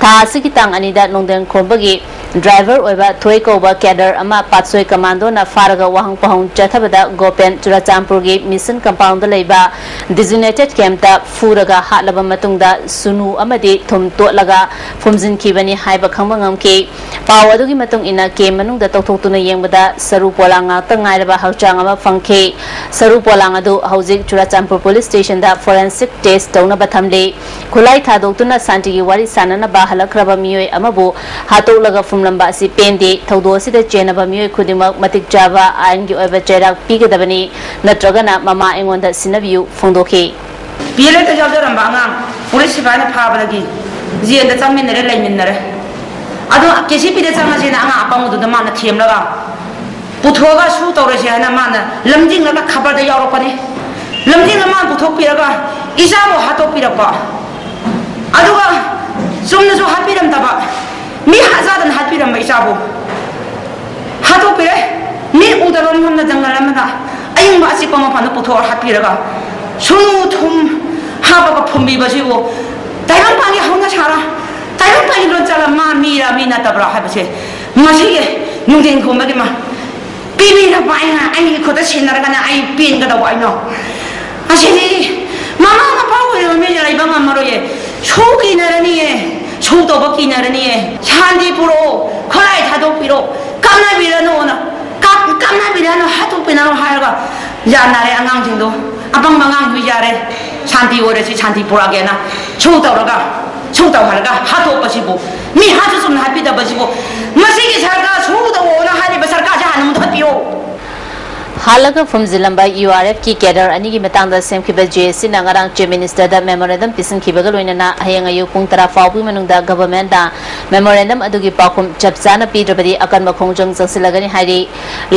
ꯊꯥ ꯑꯁꯤꯒꯤ ꯇꯥꯡ ꯑꯅꯤꯗ ꯅꯣꯡꯗꯦꯡꯈꯣꯝꯕꯒꯤ ꯗ꯭ꯔꯥꯏꯚꯔ ꯑꯣꯏꯕ ꯊꯣꯏ ꯀꯧꯕ ꯀꯦꯗꯔ ꯑꯃ ꯄꯥꯠꯁꯣꯏ ꯀꯃꯥꯟꯗꯣꯅ ꯐꯥꯔꯒ ꯋꯥꯍꯪ ꯄꯥꯎꯍꯪ ꯆꯠꯊꯕꯗ ꯒꯣꯄꯦꯟ ꯆꯨꯔꯥꯆꯥꯟꯄꯨꯔꯒꯤ ꯃꯤꯁꯟ ꯀꯝꯄꯥꯎꯟꯗ ꯂꯩꯕ ꯗꯤꯖꯤꯒꯅꯦꯇꯦꯗ ꯀꯦꯝꯞꯇ ꯐꯨꯔꯒ ꯍꯥꯠꯂꯕ ꯃꯇꯨꯡꯗ ꯁꯨꯅꯨ ꯑꯃꯗꯤ ꯊꯨꯝ ꯇꯣꯠꯂꯒ ꯐꯨꯝꯖꯤꯟꯈꯤꯕꯅꯤ ꯍꯥꯏꯕ ꯈꯪꯕ ꯉꯝꯈꯤ꯫ ꯄꯥꯎ ꯑꯗꯨꯒꯤ ꯃꯇꯨꯡ ꯏꯟꯅ ꯀꯦꯝꯞ ꯃꯅꯨꯡꯗ ꯇꯧꯊꯣꯛꯇꯨꯅ ꯌꯦꯡꯕꯗ ꯁꯔꯨ ꯄꯣꯂꯥꯡ ꯉꯥꯛꯇ ꯉꯥꯏꯔꯕ ꯍꯛꯆꯥꯡ ꯑꯃ ꯐꯪꯈꯤ꯫ ꯁꯔꯨ ꯄꯣꯂꯥꯡ ꯑꯗꯨ ꯍꯧꯖꯤꯛ ꯆꯨꯔꯥꯆꯥꯟꯄꯨꯔ ꯄꯨꯂꯤꯁ ꯁ꯭ꯇꯦꯁꯟꯗ ꯐꯣꯔꯦꯟꯁꯤꯛ ꯇꯦꯁ ꯇꯧꯅꯕ ꯊꯝꯂꯤ꯫ ꯈꯨꯠꯂꯥꯏ ꯊꯥꯗꯣꯛꯇꯨꯅ ꯁꯥꯟꯇꯤꯒꯤ ꯋꯥꯔꯤ ꯁꯥꯟꯅꯅꯕ ꯍꯜꯂꯛꯈ꯭ꯔꯕ ꯃꯤꯑꯣꯏ ꯑꯃꯕꯨ ꯍꯥꯠꯇꯣꯛꯂꯒ ꯐꯨꯝꯂꯝꯕ ꯑꯁꯤ ꯄꯦꯟꯗꯦ꯫ ꯊꯧꯗꯣꯛ ꯑꯁꯤꯗ ꯆꯦꯟꯅꯕ ꯃꯤꯑꯣꯏ ꯈꯨꯗꯤꯡꯃꯛ ꯃꯇꯤꯛ ꯆꯥꯕ ꯑꯥꯏꯟꯒꯤ ꯑꯣꯏꯕ ꯆꯩꯔꯥꯛ ꯄꯤꯒꯗꯕꯅꯤ, ꯅꯠꯇ꯭ꯔꯒꯅ ꯃꯃꯥ ꯑꯩꯉꯣꯟꯗ ꯁꯤꯟꯅꯕꯤꯌꯨ ꯐꯣꯡꯗꯣꯛꯈꯤ꯫ ꯄꯤ ꯑꯦꯜ ꯑꯦꯗ ꯌꯥꯎꯖꯔꯝꯕ ꯑꯉꯥꯡ ꯄꯨꯂꯤꯁ ꯁꯤꯐꯥꯏꯅ ꯐꯥꯕꯗꯒꯤ ꯖꯦꯜꯗ ꯆꯪꯃꯤꯟꯅꯔꯦ, ꯂꯩꯃꯤꯟꯅꯔꯦ꯫ ꯑꯗꯣ ꯀꯦ ꯁꯤ ꯄꯤꯗ ꯆꯪꯉꯁꯦꯅ ꯑꯉꯥꯡ ꯑꯄꯪꯕꯗꯨꯗ ꯃꯥꯅ ꯊꯦꯝꯂꯒ ꯄꯨꯊꯣꯛꯑꯒ ꯁꯨ ꯇꯧꯔꯁꯦ ꯍꯥꯏꯅ ꯃꯥꯅ ꯂꯝꯖꯤꯡꯂꯒ ꯈꯕꯔꯗ ꯌꯥꯎꯔꯛꯄꯅꯤ꯫ ꯂꯝꯖꯤꯡꯂ ꯃꯥꯅ ꯄꯨꯊꯣꯛꯄꯤꯔꯒ ꯏꯆꯥꯕꯨ ꯍꯥꯠꯇꯣꯛꯄꯤꯔꯛꯄ꯫ ꯑꯗꯨꯒ ꯆꯨꯝꯅꯁꯨ ꯍꯥꯠꯄꯤꯔꯝꯗꯕ, ꯃꯤ ꯍꯥꯠ ꯆꯥꯗꯅ ꯍꯥꯠꯄꯤꯔꯝꯕ ꯏꯆꯥꯕꯨ ꯍꯥꯠꯇꯣꯛꯄꯤꯔꯦ꯫ ꯃꯤ ꯎꯗꯕ ꯃꯐꯝꯗ, ꯖꯪꯒꯜ ꯑꯃꯗ ꯑꯏꯪꯕ ꯑꯆꯤꯛꯄ ꯃꯐꯝꯗ ꯄꯨꯊꯣꯛꯑ ꯍꯥꯠꯄꯤꯔꯒ ꯁꯨꯅꯨ ꯊꯨꯝ ꯍꯥꯞꯄꯒ ꯐꯨꯝꯕꯤꯕꯁꯤꯕꯨ ꯇꯥꯏꯕꯪꯄꯥꯟꯒꯤ ꯍꯧꯅ ꯁꯥꯔ, ꯇꯥꯏꯕꯪꯄꯥꯟꯒꯤ ꯂꯣꯟꯆꯠꯂ ꯃꯥ ꯃꯤꯔ ꯃꯤ ꯅꯠꯇꯕ꯭ꯔꯥ ꯍꯥꯏꯕꯁꯦ ꯃꯁꯤꯒꯤ ꯅꯨꯡꯊꯤꯟ ꯈꯨꯝꯕꯒꯤ ꯃꯥ ꯄꯤꯕꯤꯔꯛꯄ ꯑꯩꯅ ꯑꯩꯒꯤ ꯈꯨꯠꯇ ꯁꯤꯟꯅꯔꯒꯅ ꯑꯩ ꯄꯦꯟꯒꯗꯧꯕ ꯑꯩꯅꯣ? ꯑꯁꯤꯗꯤ ꯃꯃꯥ ꯃꯄꯥ ꯑꯣꯏꯔꯕ ꯃꯤꯅ ꯂꯩꯕ ꯉꯝꯃꯔꯣꯏꯌꯦ꯫ ꯁꯨ ꯀꯤꯅꯔꯅꯤꯌꯦ, ꯁꯨ ꯇꯧꯕ ꯀꯤꯅꯔꯅꯤꯌꯦ꯫ ꯁꯥꯟꯇꯤ ꯄꯨꯔꯛꯑꯣ, ꯈꯨꯠꯂꯥꯏ ꯊꯥꯗꯣꯛꯄꯤꯔꯣ, ꯀꯥꯞꯅꯕꯤꯔꯅꯣꯅ, ꯀꯥꯞ-, ꯀꯥꯞꯅꯕꯤꯔꯅꯣ, ꯍꯥꯠꯇꯣꯛꯄꯤꯔꯅꯣ ꯍꯥꯏꯔꯒ ꯌꯥꯅꯔꯦ ꯑꯉꯥꯡꯁꯤꯡꯗꯣ꯫ ꯑꯄꯪꯕ ꯑꯉꯥꯡꯗꯨ ꯌꯥꯔꯦ, ꯁꯥꯟꯇꯤ ꯑꯣꯏꯔꯁꯤ, ꯁꯥꯟꯇꯤ ꯄꯨꯔꯛꯑꯒꯦꯅ ꯁꯨ ꯇꯧꯔꯒ, ꯁꯨ ꯇꯧꯍꯜꯂꯒ ꯍꯥꯠꯇꯣꯛꯄꯁꯤꯕꯨ, ꯃꯤ ꯍꯥꯠꯁꯨ ꯆꯨꯝꯅ ꯍꯥꯠꯄꯤꯗꯕꯁꯤꯕꯨ, ꯃꯁꯤꯒꯤ ꯁꯔꯀꯥꯔ ꯁꯨ ꯇꯧꯑꯣꯅ ꯍꯥꯏꯔꯤꯕ ꯁꯔꯀꯥꯔꯁꯦ ꯍꯥꯟꯅ ꯃꯨꯊꯠꯄꯤꯌꯣ꯫ ꯍꯥꯜꯂꯒ ꯐꯨꯝꯖꯤꯜꯂꯝꯕ ꯌꯨ ꯑꯥꯔ ꯑꯦꯐꯀꯤ ꯀꯦꯗꯔ ꯑꯅꯤꯒꯤ ꯃꯇꯥꯡꯗ ꯁꯦꯝꯈꯤꯕ ꯖꯦ ꯑꯦꯁ ꯁꯤꯅ ꯉꯔꯥꯡ ꯆꯤꯐ ꯃꯤꯅꯤꯁꯇꯔꯗ ꯃꯦꯃꯣꯔꯦꯟꯗꯝ ꯄꯤꯁꯤꯟꯈꯤꯕꯒ ꯂꯣꯏꯅꯅ ꯍꯌꯦꯡ ꯑꯌꯨꯛ ꯄꯨꯡ ꯇꯔꯥ ꯐꯥꯎꯕꯒꯤ ꯃꯅꯨꯡꯗ ꯒꯚꯔꯟꯃꯦꯟꯠꯇ ꯃꯦꯃꯣꯔꯦꯟꯗꯝ ꯑꯗꯨꯒꯤ ꯄꯥꯎꯈꯨꯝ ꯆꯞ ꯆꯥꯅ ꯄꯤꯗ꯭ꯔꯕꯗꯤ ꯑꯀꯟꯕ ꯈꯣꯡꯖꯪ ꯆꯪꯁꯤꯜꯂꯒꯅꯤ ꯍꯥꯏꯔꯤ꯫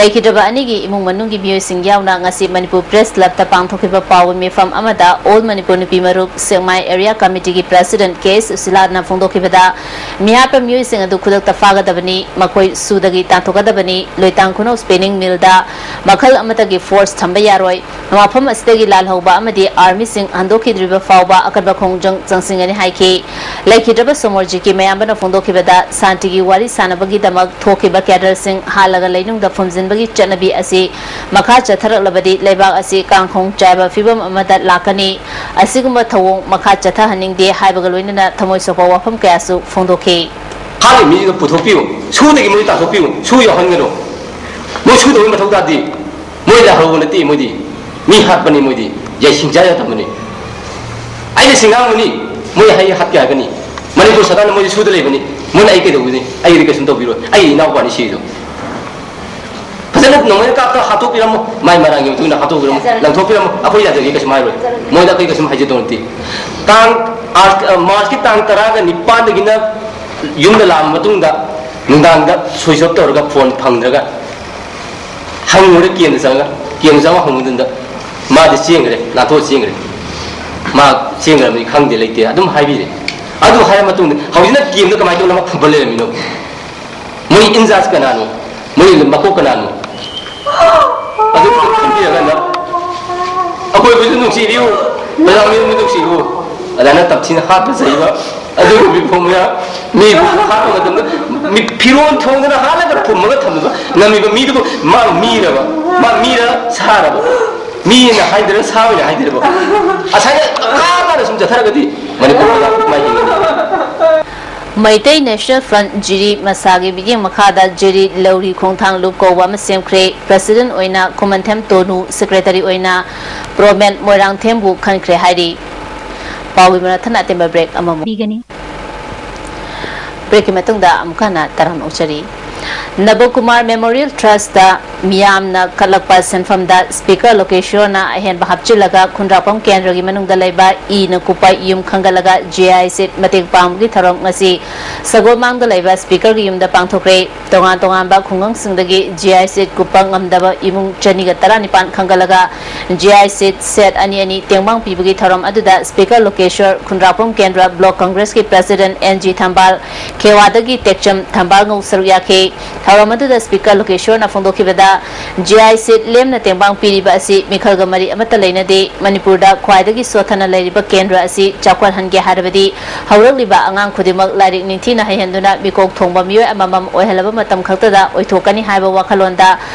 ꯂꯩꯈꯤꯗ꯭ꯔꯕ ꯑꯅꯤꯒꯤ ꯏꯃꯨꯡ ꯃꯅꯨꯡꯒꯤ ꯃꯤꯑꯣꯏꯁꯤꯡ ꯌꯥꯎꯅ ꯉꯁꯤ ꯃꯅꯤꯄꯨꯔ ꯄ꯭ꯔꯦꯁ ꯀ꯭ꯂꯕꯇ ꯄꯥꯡꯊꯣꯛꯈꯤꯕ ꯄꯥꯎꯒꯤ ꯃꯤꯐꯝ ꯑꯃꯗ ꯑꯣꯜ ꯃꯅꯤꯄꯨꯔ ꯅꯨꯄꯤ ꯃꯔꯨꯞ ꯁꯦꯛꯃꯥꯏ ꯑꯦꯔꯤꯌꯥ ꯀꯃꯤꯇꯤꯒꯤ ꯄ꯭ꯔꯦꯁꯤꯗꯦꯟꯠ ꯀꯦ ꯁꯨꯁꯤꯂꯥꯅ ꯐꯣꯡꯗꯣꯛꯈꯤꯕꯗ, ꯃꯤꯍꯥꯠꯄ ꯃꯤꯑꯣꯏꯁꯤꯡ ꯑꯗꯨ ꯈꯨꯗꯛꯇ ꯐꯥꯒꯗꯕꯅꯤ, ꯃꯈꯣꯏ ꯁꯨꯗꯒꯤ ꯇꯥꯟꯊꯣꯛꯀꯗꯕꯅꯤ, ꯂꯣꯏꯇꯥꯡ ꯈꯨꯅꯧ ꯁ꯭ꯄꯤꯅꯤꯡ ꯃꯤꯜꯗ ꯃꯈꯜ ꯑꯃꯠꯇꯒꯤ ꯐꯣꯔꯁ ꯊꯝꯕ ꯌꯥꯔꯣꯏ, ꯃꯐꯝ ꯑꯁꯤꯗꯒꯤ ꯂꯥꯜꯍꯧꯕ ꯑꯃꯗꯤ ꯑꯥꯔꯃꯤꯁꯤꯡ ꯍꯟꯗꯣꯛꯈꯤꯗ꯭ꯔꯤꯕ ꯐꯥꯎꯕ ꯑꯀꯟꯕ ꯈꯣꯡꯖꯪ ꯆꯪꯁꯤꯟꯒꯅꯤ ꯍꯥꯏꯈꯤ꯫ ꯂꯩꯈꯤꯗ꯭ꯔꯕ ꯁꯣꯃꯣꯔꯖꯤꯠꯀꯤ ꯃꯌꯥꯝꯕꯅ ꯐꯣꯡꯗꯣꯛꯈꯤꯕꯗ, ꯁꯥꯟꯇꯤꯒꯤ ꯋꯥꯔꯤ ꯁꯥꯟꯅꯕꯒꯤꯗꯃꯛ ꯊꯣꯛꯈꯤꯕ ꯀꯦꯗꯔꯁꯤꯡ ꯍꯥꯠꯂꯒ ꯂꯩꯅꯨꯡꯗ ꯐꯨꯝꯖꯤꯟꯕꯒꯤ ꯆꯠꯅꯕꯤ ꯑꯁꯤ ꯃꯈꯥ ꯆꯠꯊꯔꯛꯂꯕꯗꯤ ꯂꯩꯕꯥꯛ ꯑꯁꯤ ꯀꯥꯡꯈꯣꯡ ꯆꯥꯏꯕ ꯐꯤꯕꯝ ꯑꯃꯗ ꯂꯥꯛꯀꯅꯤ꯫ ꯑꯁꯤꯒꯨꯝꯕ ꯊꯧꯑꯣꯡ ꯃꯈꯥ ꯆꯠꯊꯍꯟꯅꯤꯡꯗꯦ ꯍꯥꯏꯕꯒ ꯂꯣꯏꯅꯅ ꯊꯃꯣꯏ ꯁꯣꯛꯄ ꯋꯥꯐꯝ ꯀꯌꯥꯁꯨ ꯐꯣꯡꯗꯣꯛꯈꯤ꯫ ꯍꯥꯠꯂꯤ ꯃꯤꯗꯨ ꯄꯨꯊꯣꯛꯄꯤꯌꯨ, ꯁꯨꯗꯒꯤ ꯃꯣꯏ ꯇꯥꯟꯊꯣꯛꯄꯤꯌꯨ, ꯁꯨ ꯌꯥꯎꯍꯟꯒꯅꯨ꯫ ꯃꯣꯏ ꯁꯨꯗꯕꯒꯤ ꯃꯊꯧ ꯇꯥꯗꯦ꯫ ꯃꯣꯏ ꯂꯥꯜꯍꯧꯕ ꯅꯠꯇꯦ, ꯃꯣꯏꯗꯤ ꯃꯤ ꯍꯥꯠꯄꯅꯤ, ꯃꯣꯏꯗꯤ ꯌꯥꯏꯁꯤꯡ ꯆꯥ ꯌꯥꯗꯕꯅꯤ꯫ ꯑꯩꯅ ꯁꯤ ꯉꯥꯡꯕꯅꯤ, ꯃꯣꯏ ꯍꯩ ꯍꯥꯠꯀꯦ ꯍꯥꯏꯒꯅꯤ꯫ ꯃꯅꯤꯄꯨꯔ ꯁꯔꯀꯥꯔꯅ ꯃꯣꯏꯗꯤ ꯁꯨꯗ ꯂꯩꯕꯅꯤ, ꯃꯣꯏꯅ ꯑꯩ ꯀꯩꯗꯧꯒꯅꯤ? ꯑꯩꯗꯤ ꯀꯩꯁꯨꯝ ꯇꯧꯕꯤꯔꯣꯏ, ꯑꯩ ꯏꯅꯥꯎꯄꯥꯅꯤ ꯁꯤꯗꯣ꯫ ꯐꯖꯅ ꯅꯣꯡꯃꯩꯅ ꯀꯥꯞꯇ ꯍꯥꯠꯇꯣꯛꯄꯤꯔꯝꯃꯣ, ꯃꯥꯏ ꯃꯔꯥꯡꯒꯤ ꯃꯇꯨꯡ ꯏꯟꯅ ꯍꯥꯠꯇꯣꯛꯄꯤꯔꯝꯃꯣ, ꯂꯪꯊꯣꯛꯄꯤꯔꯝꯃꯣ, ꯑꯩꯈꯣꯏ ꯌꯥꯖꯒꯦ ꯀꯩꯁꯨꯝ ꯍꯥꯏꯔꯣꯏ꯫ ꯃꯣꯏꯗ ꯑꯩꯈꯣꯏ ꯀꯩꯁꯨꯝ ꯍꯥꯏꯖꯗꯧ ꯅꯠꯇꯦ꯫ ꯇꯥꯡ, ꯑꯥ, ꯃꯥꯔꯆꯀꯤ ꯇꯥꯡ ꯇꯔꯥꯒ ꯅꯤꯄꯥꯟꯗꯒꯤꯅ ꯌꯨꯝꯗ ꯂꯥꯛꯑꯕ ꯃꯇꯨꯡꯗ ꯅꯨꯡꯗꯥꯡꯗ ꯁ꯭ꯋꯤꯆ ꯑꯣꯐ ꯇꯧꯔꯒ ꯐꯣꯟ ꯐꯪꯗ꯭ꯔꯒ ꯍꯪꯉꯨꯔꯦ ꯀꯦꯝꯗ ꯆꯪꯉꯒ, ꯀꯦꯝꯗ ꯆꯪꯉꯒ ꯍꯪꯕ ꯃꯇꯝꯗ ꯃꯥꯗꯤ ꯆꯦꯟꯈ꯭ꯔꯦ, ꯅꯥꯟꯊꯣꯛꯑ ꯆꯦꯟꯈ꯭ꯔꯦ꯫ ꯃꯥ ꯆꯦꯟꯈ꯭ꯔꯕꯅꯤ ꯈꯪꯗꯦ ꯂꯩꯇꯦ ꯑꯗꯨꯝ ꯍꯥꯏꯕꯤꯔꯦ꯫ ꯑꯗꯨ ꯍꯥꯏꯔ ꯃꯇꯨꯡꯗ ꯍꯧꯖꯤꯛꯅ ꯀꯦꯝꯗ ꯀꯃꯥꯏꯅ ꯇꯧꯅ ꯑꯃ ꯐꯨꯝꯕ ꯂꯩꯔꯝꯃꯤꯅꯣ? ꯃꯣꯏ ꯏꯟꯖꯥꯔꯖ ꯀꯅꯥꯅꯣ? ꯃꯣꯏ ꯃꯀꯣꯛ ꯀꯅꯥꯅꯣ? ꯑꯗꯨ ꯈꯟꯕꯤꯔꯀꯥꯟꯗ ꯑꯀꯣꯏꯕꯁꯨ ꯅꯨꯡꯁꯤꯕꯤꯌꯨ, ꯃꯌꯥꯝ ꯃꯤꯁꯨ ꯅꯨꯡꯁꯤꯌꯨ꯫ ꯑꯗꯨꯃꯥꯏꯅ ꯇꯝꯊꯤꯅ ꯍꯥꯠꯄ ꯆꯩꯕ ꯑꯗꯨꯒꯨꯝꯕ ꯐꯣꯡꯕ ꯃꯤ ꯍꯥꯠꯄ ꯃꯇꯝꯗ ꯃꯤ ꯐꯤꯔꯣꯜ ꯊꯣꯡꯗꯅ ꯍꯥꯠꯂꯒ ꯐꯨꯝꯃꯒ ꯊꯝꯃꯤꯕ ꯅꯝꯃꯤꯕ ꯃꯤꯗꯨꯕꯨ ꯃꯥ ꯃꯤꯔꯕ? ꯃꯥ ꯃꯤꯔ ꯁꯥꯔꯕ? ꯃꯤꯅ ꯍꯥꯏꯗꯔ ꯁꯥ ꯑꯣꯏꯅ ꯍꯥꯏꯗꯔꯕ? ꯑꯁꯥꯏꯗ ꯑꯥ ꯇꯥꯅ ꯁꯨꯝ ꯆꯠꯊꯔꯒꯗꯤ ꯃꯅꯤꯄꯨꯔ ꯃꯥꯏ ꯍꯤꯡꯒꯅꯤ꯫ ꯃꯩꯇꯩ ꯅꯦꯁꯅꯦꯜ ꯐ꯭ꯔꯟꯠ ꯖꯤꯔꯤ ꯃꯁꯥꯒꯤ ꯃꯤꯠꯌꯦꯡ ꯃꯈꯥꯗ ꯖꯤꯔꯤ ꯂꯧꯔꯤ ꯈꯣꯡꯊꯥꯡ ꯂꯨꯞ ꯀꯧꯕ ꯑꯃ ꯁꯦꯝꯈ꯭ꯔꯦ꯫ ꯄ꯭ꯔꯦꯁꯤꯗꯦꯟꯠ ꯑꯣꯏꯅ ꯈꯨꯃꯟꯊꯦꯝ ꯇꯣꯅꯨ, ꯁꯦꯀ꯭ꯔꯦꯇꯔꯤ ꯑꯣꯏꯅ ꯄ꯭ꯔꯣꯃꯦꯟ ꯃꯣꯏꯔꯥꯡꯊꯦꯝꯕꯨ ꯈꯟꯈ꯭ꯔꯦ ꯍꯥꯏꯔꯤ꯫ ꯄꯥꯎꯒꯤ ꯃꯔꯛ ꯊꯠꯅ ꯑꯇꯦꯟꯕ ꯕ꯭ꯔꯦꯛ ꯑꯃꯃꯨꯛ ꯄꯤꯒꯅꯤ꯫ ꯕ꯭ꯔꯦꯛꯀꯤ ꯃꯇꯨꯡꯗ ꯑꯃꯨꯛ ꯍꯟꯅ ꯇꯔꯥꯝꯅ ꯑꯣꯛꯆꯔꯤ꯫ ꯅꯕꯀꯨꯃꯥꯔ ꯃꯦꯃꯣꯔꯤꯌꯦꯜ ꯇ꯭ꯔꯁꯇ ꯃꯤꯌꯥꯝꯅ ꯀꯠꯂꯛꯄ ꯁꯦꯟꯐꯝꯗ ꯁ꯭ꯄꯤꯀꯔ ꯂꯣꯀꯦꯁ꯭ꯋꯔꯅ ꯑꯍꯦꯟꯕ ꯍꯥꯞꯆꯤꯜꯂꯒ ꯈꯨꯟꯗ꯭ꯔꯥꯛꯄꯝ ꯀꯦꯟꯗ꯭ꯔꯒꯤ ꯃꯅꯨꯡꯗ ꯂꯩꯕ ꯏꯅ ꯀꯨꯞꯄ ꯌꯨꯝ ꯈꯟꯒꯠꯂꯒ ꯖꯤ ꯑꯥꯏ ꯁꯤꯠ ꯃꯇꯦꯡ ꯄꯥꯡꯕꯒꯤ ꯊꯧꯔꯝ ꯉꯁꯤ ꯁꯒꯣꯜꯃꯥꯡꯗ ꯂꯩꯕ ꯁ꯭ꯄꯤꯀꯔꯒꯤ ꯌꯨꯝꯗ ꯄꯥꯡꯊꯣꯛꯈ꯭ꯔꯦ꯫ ꯇꯣꯉꯥꯟ ꯇꯣꯉꯥꯟꯕ ꯈꯨꯡꯒꯪꯁꯤꯡꯗꯒꯤ ꯖꯤ ꯑꯥꯏ ꯁꯤꯠ ꯀꯨꯞꯄ ꯉꯝꯗꯕ ꯏꯃꯨꯡ ꯆꯅꯤꯒ ꯇꯔꯥꯅꯤꯄꯥꯟ ꯈꯟꯒꯠꯂꯒ ꯖꯤ ꯑꯥꯏ ꯁꯤꯠ ꯁꯦꯠ ꯑꯅꯤ ꯑꯅꯤ ꯇꯦꯡꯕꯥꯡ ꯄꯤꯕꯒꯤ ꯊꯧꯔꯝ ꯑꯗꯨꯗ ꯁ꯭ꯄꯤꯀꯔ ꯂꯣꯀꯦꯁ꯭ꯋꯔ, ꯈꯨꯟꯗ꯭ꯔꯥꯛꯄꯝ ꯀꯦꯟꯗ꯭ꯔ ꯕ꯭ꯂꯣꯛ ꯀꯪꯒ꯭ꯔꯦꯁꯀꯤ ꯄ꯭ꯔꯁꯤꯗꯦꯟꯠ ꯑꯦꯟ ꯖꯤ ꯊꯝꯕꯥꯜ, ꯈꯦꯋꯥꯗꯒꯤ ꯇꯦꯛꯆꯝ ꯊꯝꯕꯥꯜꯉꯧ ꯁꯔꯨꯛ ꯌꯥꯈꯤ꯫ ꯊꯧꯔꯝ ꯑꯗꯨꯗ ꯁ꯭ꯄꯤꯀꯔ ꯂꯣꯀꯦꯁ꯭ꯋꯔꯅ ꯐꯣꯡꯗꯣꯛꯈꯤꯕꯗ, ꯖꯤ ꯑꯥꯏ ꯁꯤꯠ ꯂꯦꯝꯅ ꯇꯦꯡꯕꯥꯡ ꯄꯤꯔꯤꯕ ꯑꯁꯤ ꯃꯤꯈꯜꯒ ꯃꯔꯤ ꯑꯃꯠꯇ ꯂꯩꯅꯗꯦ꯫ ꯃꯅꯤꯄꯨꯔꯗ ꯈ꯭ꯋꯥꯏꯗꯒꯤ ꯁꯣꯠꯊꯅ ꯂꯩꯔꯤꯕ ꯀꯦꯟꯗ꯭ꯔ ꯑꯁꯤ ꯆꯥꯎꯈꯠꯍꯟꯒꯦ ꯍꯥꯏꯔꯕꯗꯤ ꯍꯧꯔꯛꯂꯤꯕ ꯑꯉꯥꯡ ꯈꯨꯗꯤꯡꯃꯛ ꯂꯥꯏꯔꯤꯛ ꯅꯤꯡꯊꯤꯅ ꯍꯩꯍꯟꯗꯨꯅ ꯃꯤꯀꯣꯛ ꯊꯣꯡꯕ ꯃꯤꯑꯣꯏ ꯑꯃꯃꯝ ꯑꯣꯏꯍꯜꯂꯕ ꯃꯇꯝ ꯈꯛꯇꯗ ꯑꯣꯏꯊꯣꯛꯀꯅꯤ ꯍꯥꯏꯕ ꯋꯥꯈꯜꯂꯣꯟꯗ